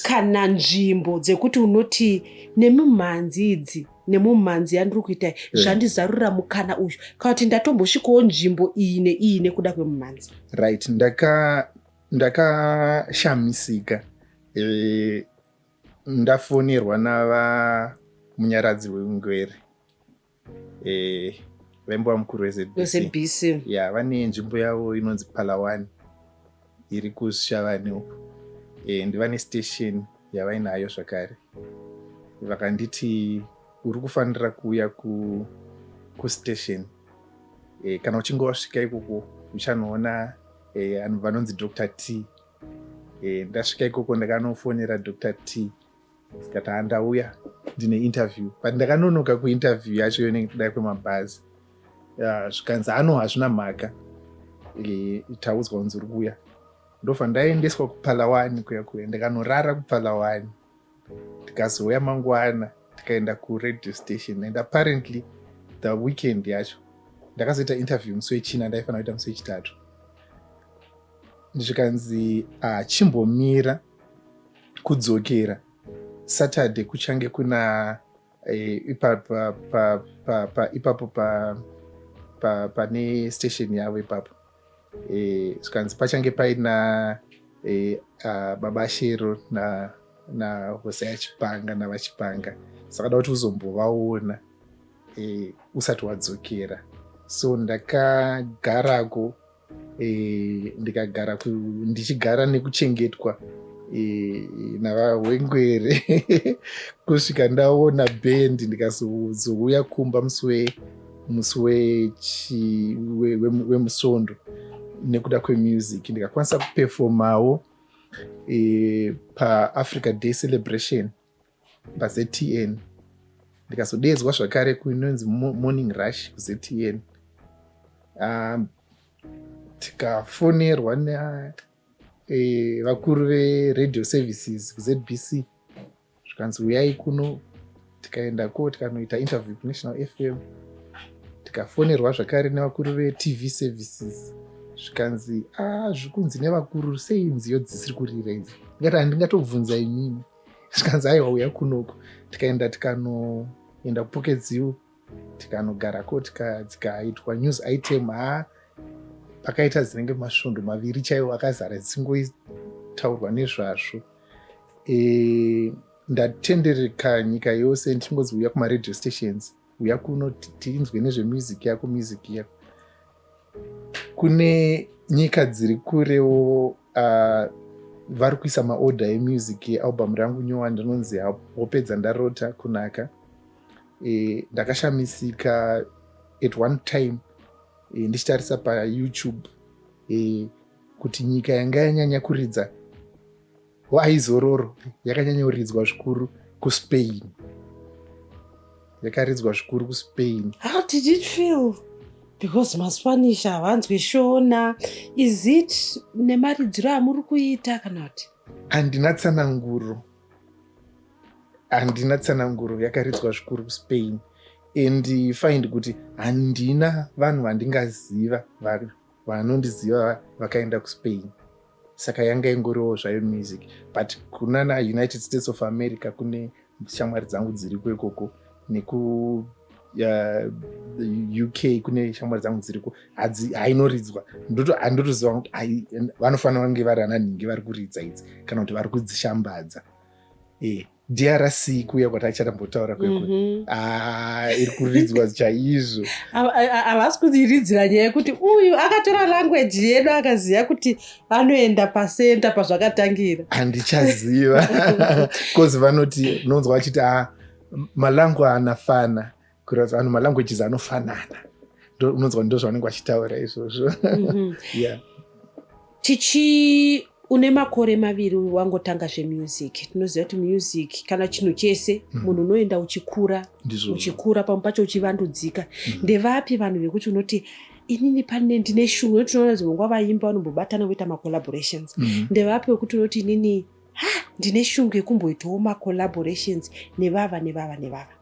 kana nzvimbo dzekuti unoti nemumhanzi idzi, nemumhanzi yandiri kuita, zvandizarurira mukana uyu, kana kuti ndatombosvikawo nzvimbo iyi neiyi nekuda kwemumhanzi. Right, ndakashamisika ndafonerwa nava Munyaradzi Wengwere, vaimbova mukuru weZBC. ZBC. Ya, vane nzvimbo yavo inonzi Palawan, iri kuShavani uko, ndivane station yavainayo zvakare. Vakanditi, "Uri kufanira kuuya kustation. Kana uchinge wasvika ikoko uchanoona vanonzi Dr T." Ndasvika ikoko ndakanofonera Dr T, tikati, "Handauya, ndine interview," but ndakanonoka kuinterview yacho nekuda kwemabhazi. Zvikanzi, "Ano, hazvina mhaka, taudzwa kunzi uri kuuya." Ndobva ndaendeswa kuPalawani kuya kuya, ndikanorara kuPalawani, tikazouya mangwana, tikaenda kuradio station. And apparently the weekend yacho ndakazoita interview musi weChina, ndaifanira kuita musi weChitatu. Zvikanzi, "Chimbomira kudzokera, Saturday kuchange kuna ipapo pane station yavo ipapo." Zvikanzi pachange paina Baba Shero naHosea Chipanga navaChipanga, saka da kuti uzombovaona usati wadzokera. So ndakagarako, ndikagara ndichigara nekuchengetwa navaHwengwere kusvika ndaona bhendi, ndikazouya kumba musi wemusondo nekuda kwemusic. Ndikakwanisa kuperformawo paAfrica Day celebration paZTN, ndikazodedzwa zvakare kuinonzi Morning Rush kuZTN. Tikafonerwa nevakuru veradio services kuZBC, zvikanzi, "Uyai kuno." Tikaendako, tikanoita interview kuNational FM. Tikafonerwa zvakare nevakuru veTV services, zvikanzi, "A, zvikunzi nevakuru, sei nziyo dzisiri kurira idzi?" Ndikati, "Handingatobvunza imimi." Zvikanzi, "Aiwa, uya kunoko." Tikaenda, tikanoenda kuPockets, tikanogarako, dzikaitwa news item. Ha, pakaita dzinenge masvondo 2 chaiwo akazara dzisingotaurwa nezvazvo. Ndatendereka nyika yose ndichingozi, "Uya kumaradio stations, uya kuno tinzwe nezvemusic yako, music yako." Kune nyika dziri kurewo vari kuisa maorder emusic yealbum rangu nyowani rinonzi Hope Dzandarota Kunaka. Ndakashamisika at one time ndichitarisa paYouTube kuti nyika yanga yanyanya kuridza Waizororo yakanyanya kuridzwa zvikuru kuSpain, yakaridzwa zvikuru kuSpain. How did it feel? Because maSpanish havanzwi Shona. Is it nemaridziro amuri kuita kana kuti? Handina tsananguro, handina tsananguro. Yakaridzwa zvikuru kuSpain, and find kuti handina vanhu vandingaziva vanondiziva vakaenda kuSpain, saka yanga ingoriwo zvayo music. But kunana United States of America kune shamwari dzangu dziriko ikoko, neku UK kune shamwari dzangu dziriko, hainoridzwa. Handotoziva kuti vanofanira kunge vari ana nhingi vari kuridza idzi kana kuti vari kudzishambadza. DRC kuya kwataichatambotaura kwekwe, Ah, iri kuridzwa chaizvo. Havasi kuiridzira nyaya yekuti uyu akatora language yedu akaziva kuti anoenda pacenter pazvakatangira. Handichaziva, because vanoti unonzwa vachiti, "A, malangu anafana," kureva kuti vanhu malanguages anofanana. Unonzwa ndo zvavanenge vachitaura izvozvo. Yeah. Tichi une makore 2 wangotanga zvemusic. Tinoziva kuti music kana chinhu chese, munhu unoenda uchikura, uchikura, pamwe pacho uchivandudzika. Ndevapi vanhu vekuti unoti inini pane ndine shungu? Nekuti tinoona dzimwe nguva vaimba vanombobatana voita macollaborations. Ndevapi wekuti unoti inini ha ndine shungu yekumboitawo macollaborations nevava, nevava, nevava?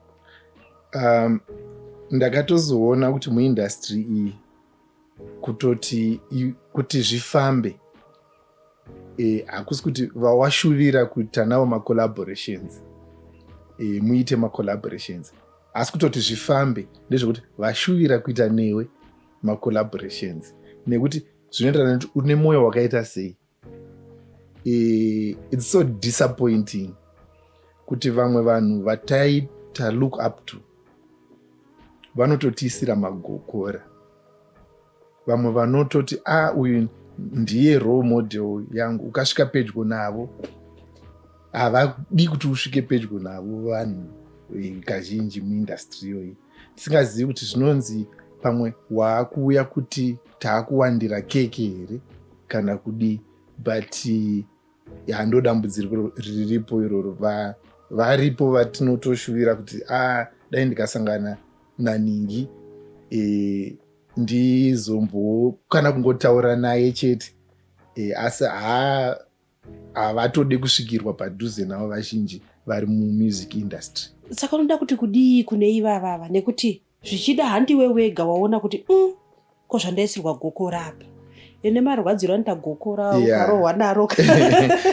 Ndakatozoona kuti muindustry iyi kutoti kuti zvifambe, hakusi kuti vawashuvira kuita navo macollaborations muite macollaborations, asi kutoti zvifambe ndezvekuti vashuvira kuita newe macollaborations, nekuti zvinoenderana nekuti une mwoyo wakaita sei. It's so disappointing kuti vamwe vanhu vataita look up to vanototiisira magokora. Vamwe vanototi, "A, uyu ndiye role model yangu." Ukasvika pedyo navo, havadi kuti usvike pedyo navo. Vanhu kazhinji muindustry iyoyi, tisingazivi kuti zvinonzi pamwe waakuuya kuti taakuwandira keke here kana kudii, but ya, ndo dambudziko riripo iroro. Varipo vatinotoshuvira kuti, a, dai ndikasangana naningi, ndizombo kana kungotaura naye chete, asi havatodi kusvikirwa padhuze navo vazhinji vari mumusic industry. Saka unoda kuti kudii kune ivavava? Nekuti zvichida handiwe wega waona kuti ko zvandaisirwa gokora apa, ine marwadziro anoita gokora, ukarohwa naro.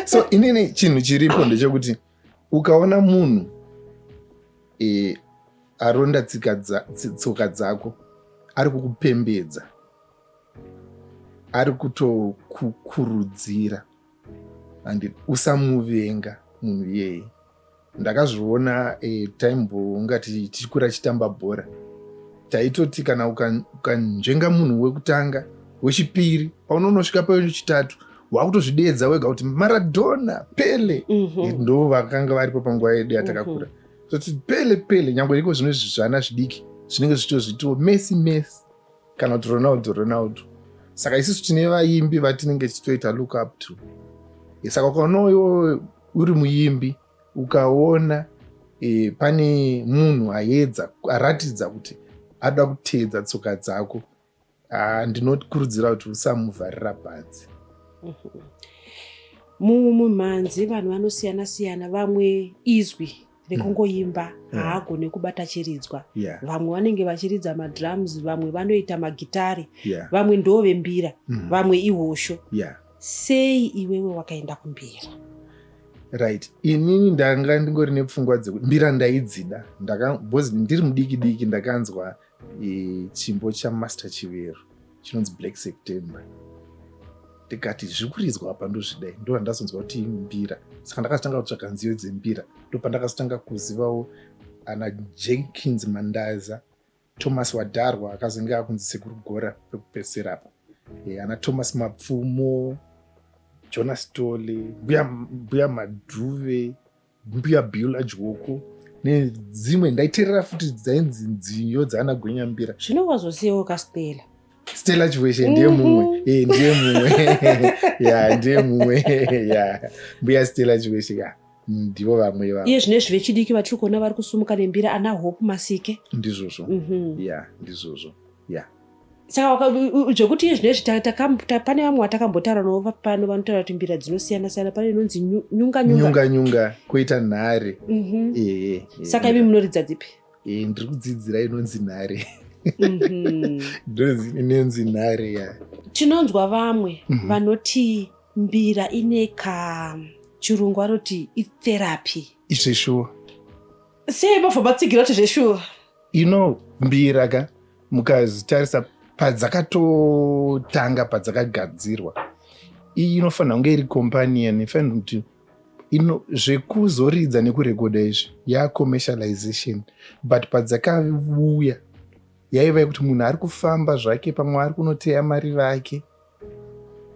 So inini chinhu chiripo ndechekuti ukaona munhu aronda tsoka dzako, ari kukupembedza, ari kutokukurudzira, and usamuvenga munhu iyeye. Ndakazviona taimbonga tichikura tichitamba bhora, taitoti kana ukanzvenga munhu wekutanga, wechipiri, paunonosvika pawechitatu wakutozvidedza wega kuti Maradona, Pele. Ndo vakanga varipo panguva yedu yatakakura. Toti Pele, Pele. Nyange iko zvino zvana zvidiki zvinenge zvichitozvitiwo Messi, Messi, kana kuti Ronaldo, Ronaldo. Saka isusu tine vaimbi vatinenge tichitoita look up to. Saka ukaona iwo uri muimbi, ukaona pane munhu aedza aratidza kuti ada kuteedza tsoka dzako, ndinokurudzira kuti usamuvharira panze. Mumhanzi vanhu vanosiyana siyana. Vamwe izwi rekungoimba, haagone kubata chiridzwa. Vamwe vanenge vachiridza madrums, vamwe vanoita magitari, vamwe ndo vembira, vamwe ihosho. Sei iwewe wakaenda kumbira? Right, inini ndanga ndingori nepfungwa dzekuti mbira ndaidzida. Because ndiri mudiki diki ndakanzwa chimbo chaMaster Chivero chinonzi Black September, ndikati zviri kuridzwa apa ndozvidai. Ndo ndazonzwa kuti mbira. Saka ndakazotanga kutsvaga nziyo dzembira. Ndo pandakazotanga kuzivawo ana Jenkins Mandaza, Thomas Wadharwa, akazonge akunzi Sekuru Gora pekupedzisira apa, ana Thomas Mapfumo, Jonas Tole, Mbuya Madhuve, Mbuya Bula Dyoko nedzimwe. Ndaiteerera futi dzainzi nziyo dzaana Gwenyambira. Zvino wazosiyawo kaStella. Stella Chiweshe ndiye mumwe, ndiye mumwe ya, ndiye mumwe ya, Mbuya Stella Chiweshe ya, ndivo vamwe vavo. Iye zvinezvi vechidiki vatiri kuona vari kusumuka nembira, ana Hope Masike. Ndizvozvo. Ya, ndizvozvo ya. Saka zvekuti iye zvinezvi pane vamwe vatakambotaura navo pano vanotaura kuti mbira dzinosiyana siyana, pane inonzi nyunga nyunga. Nyunga nyunga, koita nhare. Saka imi munoridza dzipi? Ndiri kudzidzira inonzi nhare. Inonzi nhare ya. Tinonzwa vamwe vanoti mbira ine ka chirungu vanoti itherapy. Izveshuwa. Sei mabva matsigira kuti zveshuwa? Ino mbira ka, mukazitarisa padzakatotanga, padzakagadzirwa, iyi inofanira kunge iri companion. Ifanira kuti ino zvekuzoridza nekurekodha izvi yacommercialization, but padzakauya yaiva yekuti munhu ari kufamba zvake, pamwe ari kunoteya mariva ake,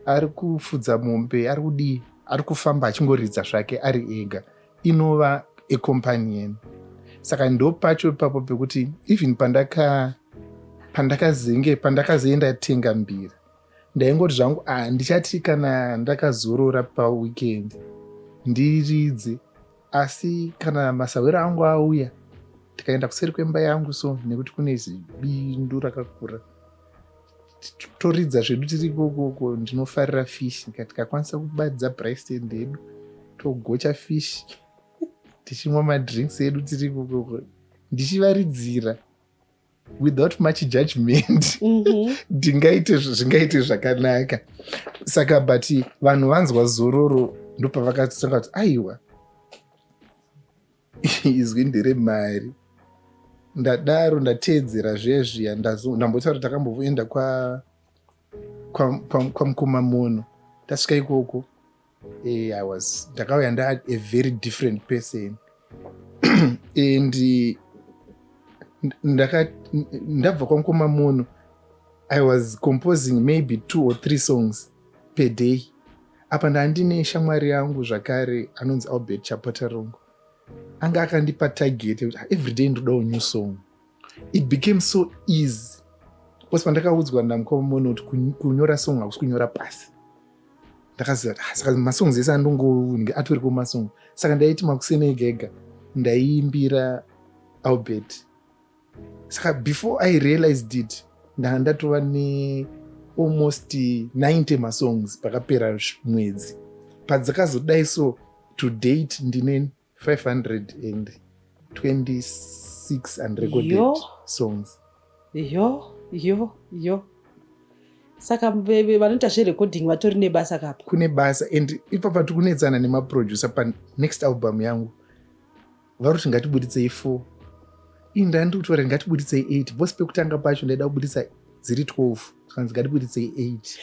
ari kufudza mombe, ari kudii, ari kufamba achingoridza zvake ari ega, inova ecompanion. Saka ndo pacho ipapo pekuti even pandaka Pandakazenge pandakazoenda tenga mbira, ndaingoti zvangu, ah, ndichati kana ndakazorora paweekend ndiridze. Asi kana masahwero angu auya, tikaenda kuseri kwemba yangu so, nekuti kune zibindu rakakura, toridza zvedu tiri ikokoko. Ndinofarira fish. Tikakwanisa kubadza braai stand yedu, togocha fish, tichimwa madrinks edu tiri ikokoko, ndichivaridzira without much judgment, ndingaite zvingaite zvakanaka. Saka, but vanhu vanzwa Zororo, ndopavakatanga kuti, "Aiwa, izwi nderemari." Ndadaro ndateedzera zvezviya, ndambotaura, takamboenda kwamukoma Mono. Tasvika ikoko, I was ndakauya nda a very different person and ndabva kwamukoma Mono, I was composing maybe two or three songs per day. Apa ndandine shamwari yangu zvakare anonzi Albert Chapotarongo, anga akandipa target yekuti every day ndodawo new song. It became so easy because pandakaudzwa namukoma Mono kuti kunyora song hakusi kunyora pasi, ndakaziva kuti, ah, saka masongs ese andongonge atoriko masong. Saka ndaiti makuseni ega ega ndaiimbira Albert. Saka before I realized it, ndanga ndatova nealmost 90 masongs pakapera mwedzi. Padzakazodai so, to date ndine 526 unrecorded Yo. songs. Yo yo yo, saka vanoita zverecording vatori nebasa kapa. Kune basa, and ipapa tiri kunetsana nemaproducer. Panext album yangu vari kuti ngatibuditsei 4, ii ndandi kutora ngatibuditsei 8, because pekutanga pacho ndaida kubuditsa dziri 12, zvikanzi ngatibuditsei 8.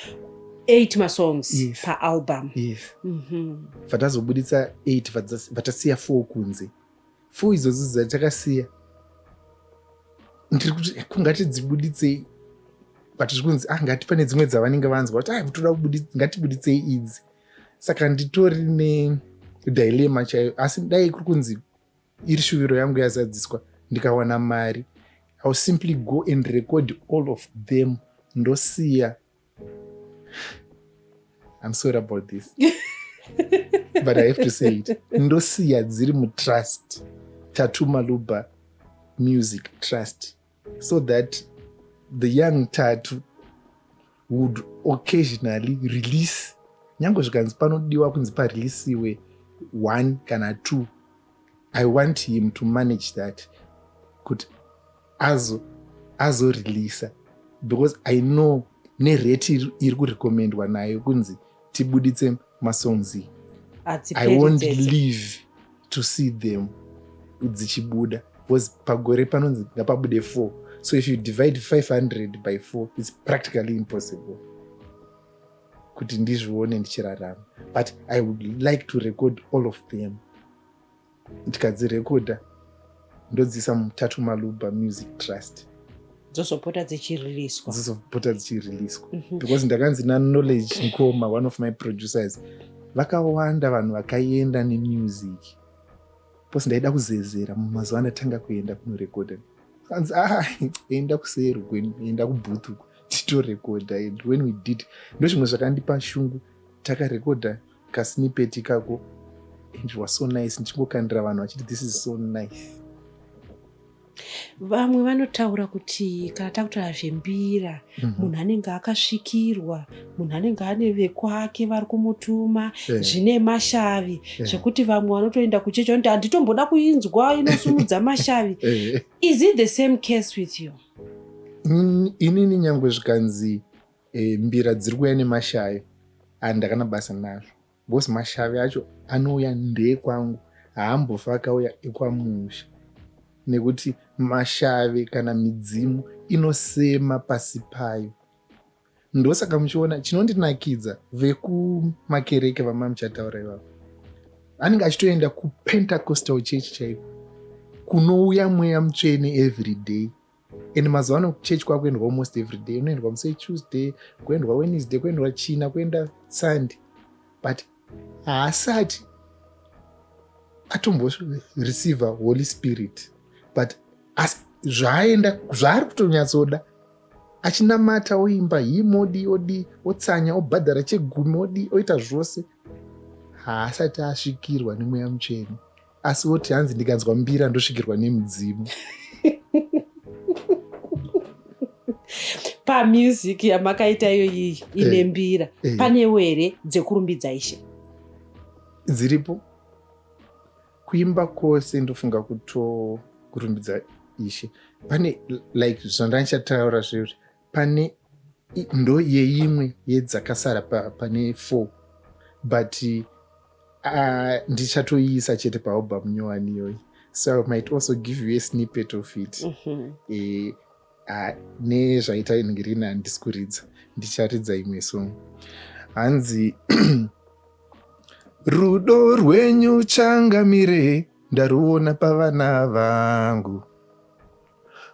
8 masongs Yes. paalbum? Yes. Vatazobuditsa 8, vatasiya 4 kunze. 4 idzodzo dzatakasiya, ndiri kuti kungatidzibuditsei, but zviri kunzi, ah, ngati pane dzimwe dzavanenge vanzwa kuti, ah, toda ngatibuditsei idzi. Saka nditori nedilema chaiyo. Asi dai kuri kunzi iri shuviro yangu yazadziswa, ndikawana mari, I will simply go and record all of them, ndosiya. I'm sorry about this, but I have to say it, ndosiya dziri mutrust, Tatu Maluba Music Trust, so that the young Tatu would occasionally release, nyange zvikanzi panodiwa kunzi pareleasiwe one kana two. I want him to manage that kuti azoreleasa, because I know nerate iri kurecommendwa nayo kunzi tibuditse masongs, I Hadziperi won't dzese. live to see them dzichibuda, because pagore panonzi ngapabude 4. So if you divide 500 by 4, it's practically impossible kuti ndizvione ndichirarama. But I would like to record all of them. Ndikadzirekodha, ndodziisa muTatu Maluba Music Trust. Dzozopota dzichiriliswa. Dzizopota dzichiriliswa, because ndakanzi naKnowledge Nkoma, one of my producers, vakawanda vanhu vakaenda nemusic, because ndaida kuzezera mumazuva andatanga kuenda kunorekodha. Anzi, "Ah, enda kuseri, enda kubooth uko, titorekodha." And when we did, ndo zvimwe zvakandipa shungu. Takarekodha kasnippet kako and it was so nice, ndichingokandira vanhu vachiti, "This is so nice." Vamwe vanotaura kuti kana takutaura zvembira, munhu anenge akasvikirwa, munhu anenge ane vekwake vari kumutuma, zvine mashavi, zvekuti vamwe vanotoenda kuchechi vanoti, "Handitomboda kuinzwa, inosumudza mashavi." Is it the same case with you? Inini nyangwe zvikanzi mbira dziri kuuya nemashavi, handakana basa nazvo, because mashavi acho anouya ndekwangu, haambofa akauya ekwamusha, nekuti mashavi kana midzimu inosema pasi payo. Ndosaka muchiona chinondinakidza, vekumakereke vamamuchataura ivavo, anenge achitoenda kuPentecostal church chaiko kunouya Mweya Mutsvene every day. And mazuva ano chechi kwakuendwa almost every day. Unoendwa musi weTuesday, kuendwa Wednesday, kuendwa China, kuenda Sunday, but haasati atomboreceiva Holy Spirit. But asi zvaaenda, zvaari kutonyatsoda. Achinamata, oimba hymn, odi odi, otsanya, obhadhara chegumi, odi oita zvose, haasati asvikirwa neMweya Mutsvene, asi oti hanzi ndikanzwa mbira ndosvikirwa nemudzimu. Pamusic yamakaita iyoyiyi ine mbira, panewo here dzekurumbidza Ishe? Dziripo. Kuimba kwose ndofunga kuto kurumbidza Ishe. Pane like zvandandichataura zvekuti pane ndo yeimwe yedzakasara pane four, but ndichatoiisa chete paalbum nyowani iyoyi, so I might also give you a snippet of it. Nezvaita inenge rini, handisi kuridza, ndicharidza imwe song. Hanzi, "Rudo rwenyu changamire ndaruona pavana vangu,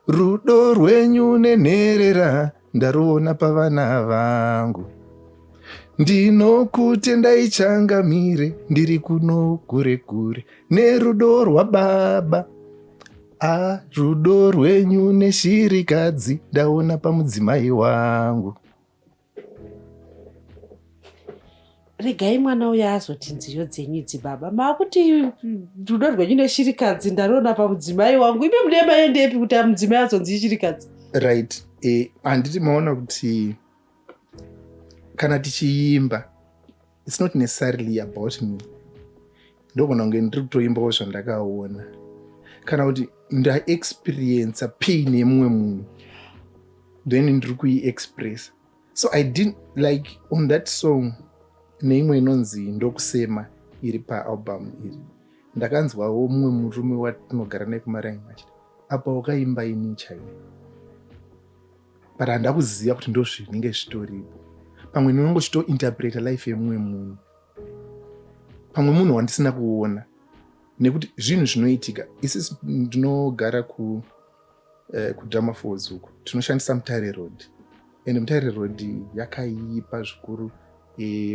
rudo rwenyu nenherera ndaruona pavana vangu. Ndinokutendai changamire, ndiri kuno kure kure nerudo rwababa. A, rudo rwenyu neshirikadzi ndaona pamudzimai wangu." Regai mwana uyo azoti nziyo dzenyu idzi, baba, maakuti rudo rwenyu neshirikadzi ndaruona pamudzimai wangu. Imi mune maendepi kuti mudzimai azonzi ishirikadzi? Right, handiti maona kuti kana tichiimba, it's not necessarily about me. Ndogona kunge ndiri kutoimbawo zvandakaona kana kuti ndaexperienca pain yemumwe munhu, then ndiri kuiexpressa. So I didn't like on that song neimwe inonzi "Ndokusema" iri paalbum iri, ndakanzwawo mumwe murume watinogara naye kumaraini achiti, "Apa wakaimba ini chaiyo," but handina kuziva kuti ndo zvinenge zvitoripo. Pamwe ndinonge uchitointerpreta life yemumwe munhu, pamwe munhu wandisina kuona, nekuti zvinhu zvinoitika. Isisi ndinogara ku kuDamafalls uku, tinoshandisa Mutare Road, and Mutare Road yakaipa zvikuru.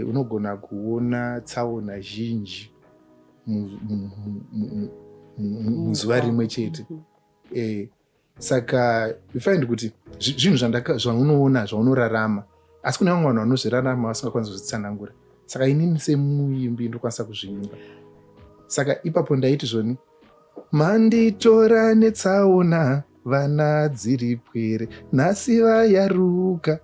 Unogona kuona tsaona zhinji muzuva rimwe chete. Saka you find kuti zvinhu zvaunoona, zvaunorarama, asi kune vamwe vanhu vanozvirarama vasingakwanisi kuzvitsanangura. Saka inini semuimbi ndokwanisa kuzviimba. Saka ipapo ndaiti zvoni, "Manditora netsaona, vana dziri pwere nhasi vayaruka.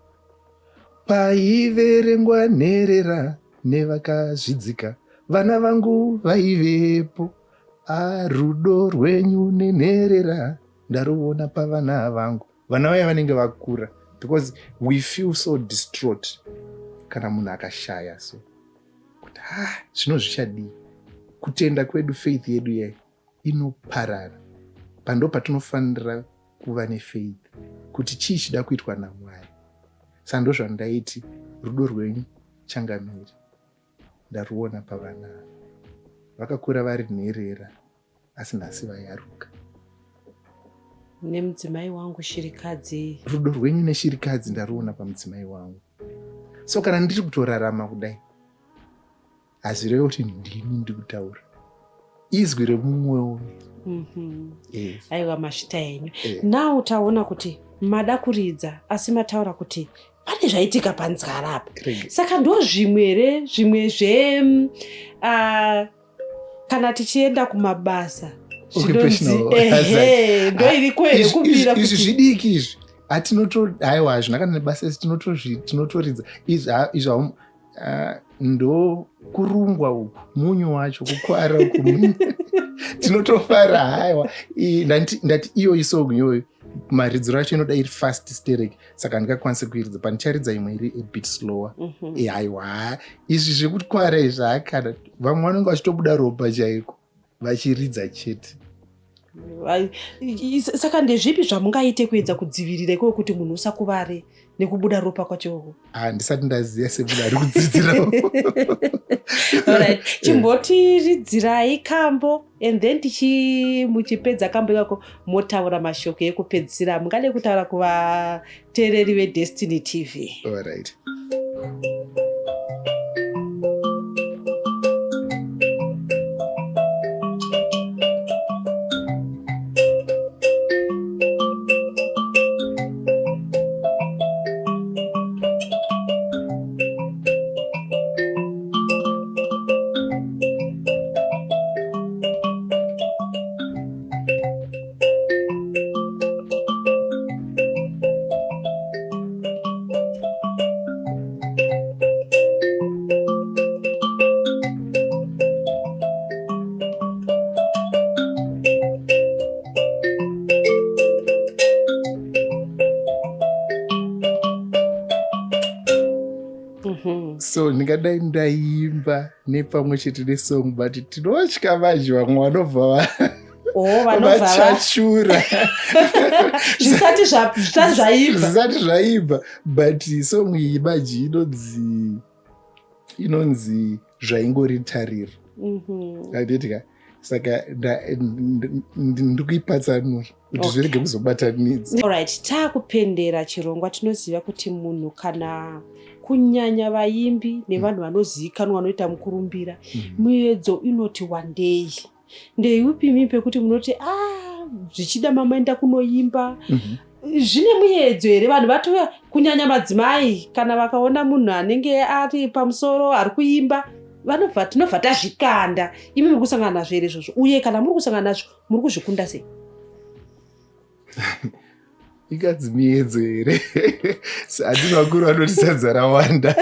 Paiverengwa nherera nevakazvidzika, vana vangu vaivepo. Rudo rwenyu nenherera ndaruona pavana vangu." Vana vaya vanenge vakura, because we feel so distraught kana munhu akashaya, so kuti ha, zvino zvichadii? Kutenda kwedu, faith yedu yai inoparara. Pando patinofanira kuva nefaith kuti chii chida kuitwa naMwari. Saka ndo zvandaiti, "Rudo rwenyu changamire ndaruona pavana vakakura vari nherera, asi nhasi vayaruka." Nemudzimai wangu shirikadzi. "Rudo rwenyu neshirikadzi ndaruona pamudzimai wangu." So kana ndiri kutorarama kudai, hazvireve kuti ndini ndiri kutaura, izwi remumwewo. Yes. Aiwa, masvita enyu. Now taona kuti mada kuridza, asi mataura kuti pane zvaitika panzara apa. Rege. Saka ndo zvimwe here, zvimwe zve kana tichienda kumabasa Occupational ehe, ndo iriko here kumbira? Izvi zvidiki izvi hatinoto, haiwa, hazvina kana nebasa isi. Tinotoridza izvi. Izvi ndo kurungwa uku, munyu wacho, kukwara uku, munyu. Tinotofara. Haiwa, ndati iyo isong iyoyo maridziro acho inoda iri fast sterek, saka handingakwanisi kuiridza. Pandicharidza imwe iri a bit slower. Haiwa, izvi zvekukwara izvi, hakana, vamwe vanenge vachitobuda ropa chaiko vachiridza chete. Saka ndezvipi zvamungaite kuedza kudzivirira ikoko kuti munhu usakuvare nekubuda ropa kwacho? Handisati ndaziva, semunhu ari kudzidzirawo. Alright, chimbotiridzirai kambo and then tichi muchipedza kambo ikako motaura mashoko ekupedzisira mungade kutaura kuvateereri veDestiny TV. Alright. So ndingadai ndaimba nepamwe chete nesong, but tinotya manje vamwe vanobva Oh, vanobva vachachura zvisati zvaibva. Zvisati zvaibva. But song iyi manje inonzi "Zvaingori Tariro". Handitika? Saka ndiri kuipatsanura kuti zvirege kuzobatanidza. Alright, taakupendera chirongwa. Tinoziva kuti munhu kana kunyanya vaimbi nevanhu vanozivikanwa vanoita mukurumbira, muedzo inoti wandei. Ndeiupi mi pekuti munoti a zvichida mamaenda kunoimba, zvine muedzo here? Vanhu vatouya, kunyanya madzimai, kana vakaona munhu anenge ari pamusoro ari kuimba, vanobva tinobva tazvikanda. Imi muri kusangana nazvo here izvozvo? Uye kana muri kusangana nazvo, muri kuzvikunda sei? Inganzi miedzo here? Handi vakuru vanoti sadza rawanda.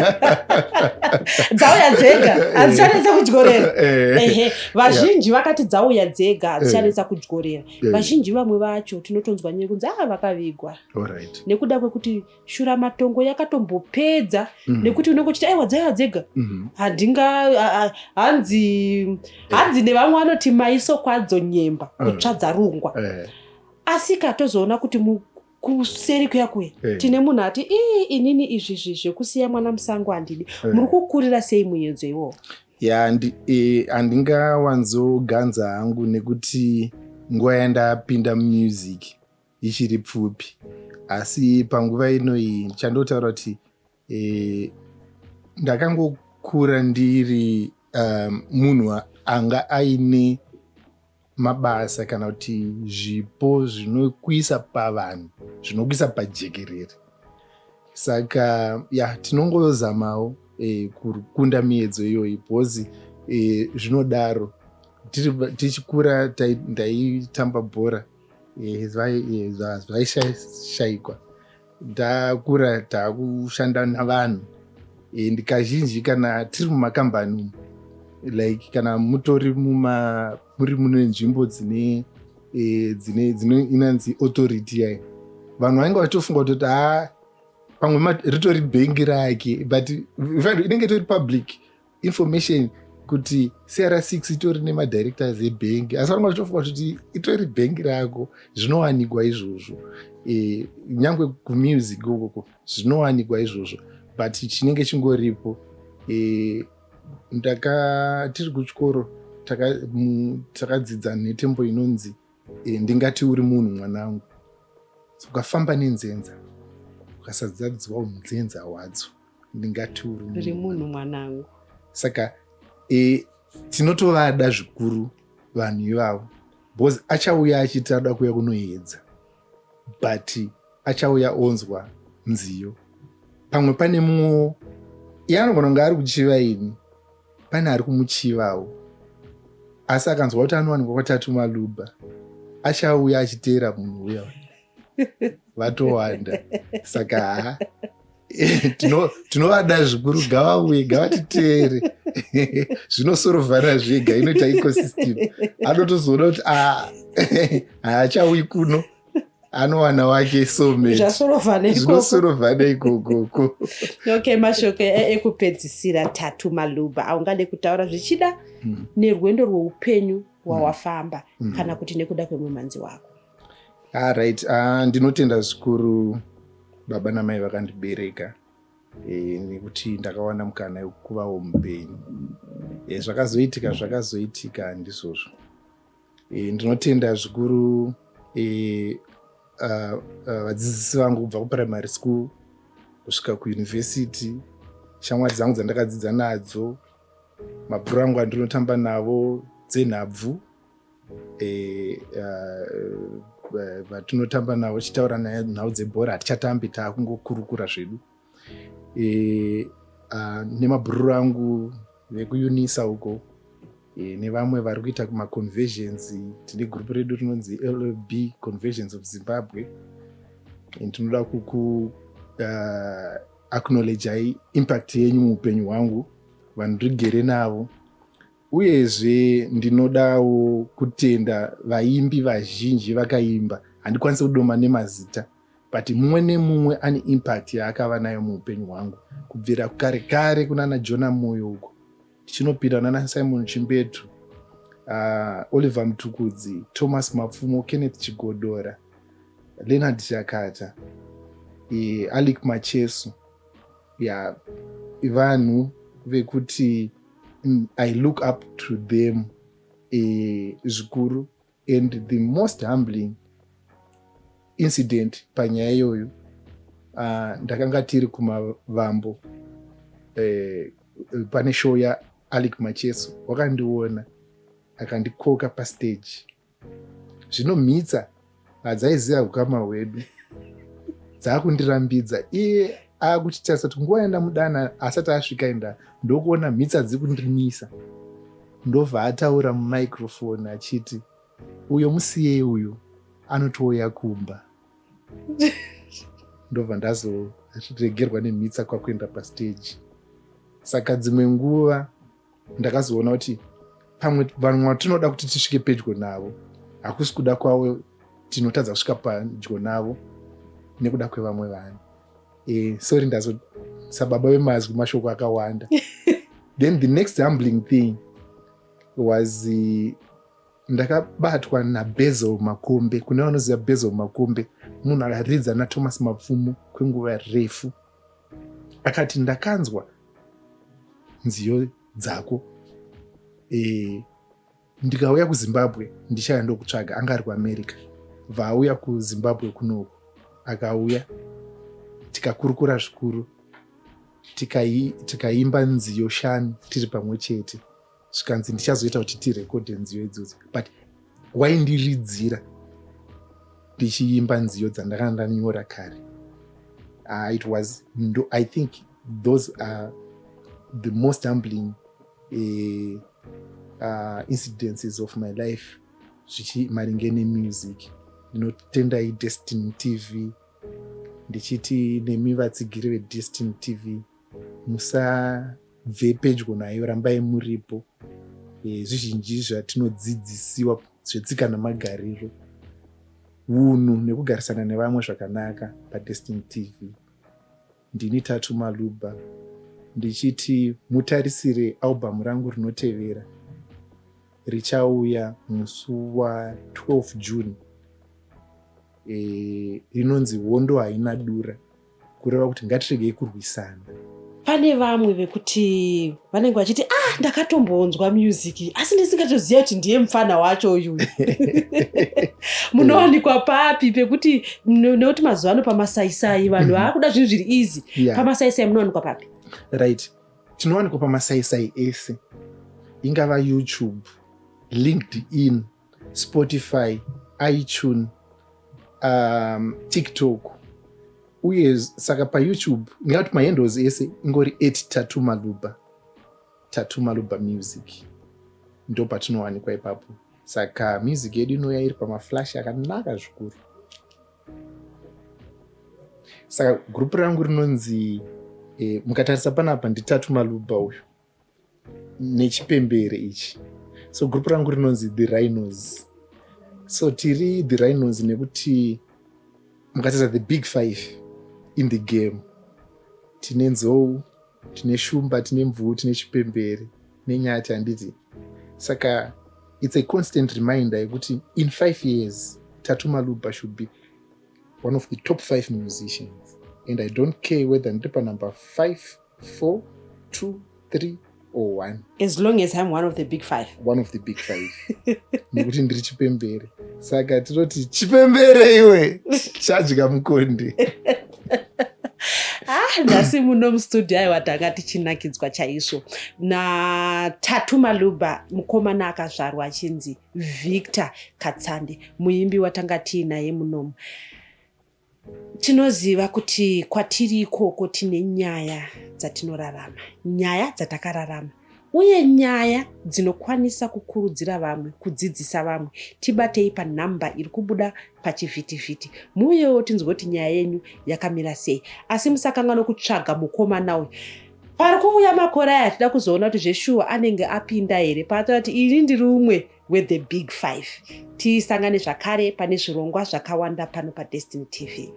Dzauya dzega, hadzichanetsa kudyorera. Ehe, vazhinji vakati dzauya dzega, hadzichanetsa kudyorera. Vazhinji vamwe vacho tinotonzwa nyaya kunzi a vakavigwa nekuda kwekuti shuramatongo yakatombopedza, nekuti unenge uchiti, "Aiwa, dzaiva dzega." Handinga hanzi nevamwe vanoti maiso kwadzo nyemba kutsva dzarungwa. Asi katozoona kuti kuseri kuya kuya tine munhu ati, "Ii, inini izvizvi zvekusiya mwana musango handidi." Muri kukurira sei muedzo iwowo? Ya, handingawanzoganza hangu nekuti nguva yandapinda mumusic ichiri pfupi, asi panguva inoyi ndichandotaura kuti ndakangokura ndiri munhu anga aine mabasa kana kuti zvipo zvinokuisa pavanhu, zvinokuisa pajekerere. Saka ya, tinongozamawo kukunda miedzo iyoyi because zvinodaro. Tichikura ndaitamba bhora, zvaishayikwa. Ndakura taakushanda navanhu, and kazhinji kana tiri mumakambani umu, like kana mutori muma muri mune nzvimbo dzine inanzi authority yayo, vanhu vanenge vachitofunga kutoti ha, pamwe ritori bhengi rake, but inenge itori public information kuti CR6 itori nemadirectors ebhengi, asi vanenge vachitofunga kuti itori bhengi rako. Zvinowanikwa izvozvo. Nyangwe kumusic ukoko zvinowanikwa izvozvo, but chinenge chingoripo, ndaka tiri kuchikoro takadzidza nhetembo inonzi "Ndingati uri munhu mwanangu". Ukafamba nenzenza, ukasadzadzwa unzenza hwadzo, ndingati uri munhu mwanangu. Saka tinotovada zvikuru vanhu ivavo because achauya achiti anoda kuuya kunoedza, but achauya onzwa nziyo. Pamwe pane mumwewo iye anogona kunge ari kuchiva ini, pane ari kumuchivawo, asi akanzwa kuti anowanikwa kwaTatu Maluba, achauya achiteera munhu uya, vatowanda. Saka ha, tinovada zvikuru, ngavauye, ngavatiteere, zvinosorovhana zvega, inoita ecosystem. Anotozoona kuti haachauyi kuno, anowana wake soulmate. Zvinosorovhana ikokoko. Okay, mashoko ekupedzisira, Tatu Maluba, aungade kutaura zvichida nerwendo rweupenyu hwawafamba kana kuti nekuda kwemumhanzi wako? Alright, ndinotenda zvikuru baba namai vakandibereka, nekuti ndakawana mukana wekuvawo mupenyu. Zvakazoitika zvakazoitika, handizvozvo. Ndinotenda zvikuru vadzidzisi vangu kubva kuprimary school kusvika kuyunivhesiti, shamwari dzangu dzandakadzidza nadzo, mabhuru angu andinotamba navo dzenhabvu, vatinotamba navo tichitaura nhau dzebhora. Hatichatambi, taakungokurukura zvedu. Nemabhururu angu vekuUNISA uko, nevamwe vari kuita kumaconversions. Tine gurupu redu rinonzi LLB Conversions of Zimbabwe. Tinoda kuku acknowledgeai impact yenyu muupenyu hwangu, vanhu rigere navo. Uyezve ndinodawo kutenda vaimbi vazhinji vakaimba, handikwanisi kudoma nemazita. But mumwe nemumwe ane impact yaakava nayo muupenyu hwangu, kubvira kare kare kunana Jona Moyo uko, tichinopinda nana Simon Chimbetu, Oliver Mtukudzi, Thomas Mapfumo, Kenneth Chigodora, Leonard Chakata, Alick Macheso. Ya, vanhu vekuti I look up to them zvikuru. And the most humbling incident panyaya iyoyo, ndakanga tiri kumavambo, pane show yaAlick Macheso. Wakandiona, akandikoka pastage. Zvino mhitsa hadzaiziva ukama hwedu, dzaakundirambidza. Iye akutitarisa kuti nguva yandamudana asati asvika, inda ndokuona mhitsa dziri kundimisa. Ndobva ataura mumicrophone achiti, "Uyo musiyei, uyo anotouya kumba." Ndobva ndazoregerwa nemhitsa kwakuenda pastage. Saka dzimwe nguva ndakazoona kuti pamwe vanhu vatinoda kuti tisvike pedyo navo, hakusi kuda kwavo, tinotadza kusvika padyo navo nekuda kwevamwe vanhu. Sorry, ndazo sababa vemazwi, mashoko akawanda. Then the next humbling thing was ndakabatwa naBasil Makombe. Kune vanoziva Basil Makombe, munhu akaridza naThomas Mapfumo kwenguva refu. Akati, "Ndakanzwa nziyo dzako, ndikauya kuZimbabwe ndichaya ndokutsvaga." Anga ari kuAmerica, vauya kuZimbabwe kunoku. Akauya, tikakurukura zvikuru, tikaimba nziyo 5 tiri pamwe chete. Zvikanzi ndichazoita kuti tirekodhe nziyo idzodzo, but waindiridzira ndichiimba nziyo dzandakanga ndanyora kare. It was ndo, I think those are the most humbling incidences of my life zvichi maringe nemusic. Ndinotendai Destiny TV, ndichiti nemi vatsigiri veDestiny TV, musabve pedyo nayo, rambai muripo. Zvizhinji zvatinodzidzisiwa zvetsika namagariro, unhu nekugarisana nevamwe zvakanaka paDestiny TV. Ndini Tatu Maluba, ndichiti mutarisire albhamu rangu rinotevera richauya musi wa12 June, rinonzi Hondo Haina Dura, kureva kuti ngatiregei kurwisana. Pane vamwe vekuti vanenge vachiti, "Ah, ndakatombonzwa music, asi ndisingatoziva kuti ndiye mufana wacho uyuyu." Munowanikwa papi pekuti, nekuti mazuva ano pamasaisai vanhu vaakuda zvinhu zviri easy? Pamasaisai munowanikwa papi? Right, tinowanikwa pamasaisai ese, ingava YouTube, LinkedIn, Spotify, iTunes, TikTok uye saka paYouTube ndingati mahandles ese ingori @TatuMaluba, Tatu Maluba Music, ndo patinowanikwa ipapo. Saka music yedu inouya iri pamaflash akanaka zvikuru. Saka gurupu rangu rinonzi, mukatarisa panapa, ndiTatu Maluba uyu nechipembere ichi. So gurupu rangu rinonzi The Rhinos. So tiri The Rhinos nekuti mukatarisa the big five in the game, tine nzou, tine shumba, tine mvuu, tine chipembere nenyati, handiti? Saka it's a constant reminder yekuti in 5 years Tatu Maluba should be one of the top five musicians, and I don't care whether ndiri panumber 5, 4, 2, 3 or 1. As long as I'm one of the big five. One of the big five, nekuti ndiri chipembere. Saka tinoti chipembere iwe chadya mukonde. Ah, nhasi muno mustudio, aiwa, tanga tichinakidzwa chaizvo naTatu Maluba, mukomana akazvarwa achinzi Victor Katsande, muimbi watanga tiinaye munomu. Tinoziva kuti kwatiri ikoko tine nyaya dzatinorarama, nyaya dzatakararama, uye nyaya dzinokwanisa kukurudzira vamwe, kudzidzisa vamwe. Tibatei panhamba iri kubuda pachivhitivhiti, muuyewo tinzwe kuti nyaya yenyu yakamira sei. Asi musakanganwa kutsvaga mukomana uyu. Pari kuuya makore aya, tida kuzoona kuti zveshuwa anenge apinda here paataura kuti, "Ini ndiri umwe wethe big five." Tisangane zvakare pane zvirongwa zvakawanda pano paDestiny TV.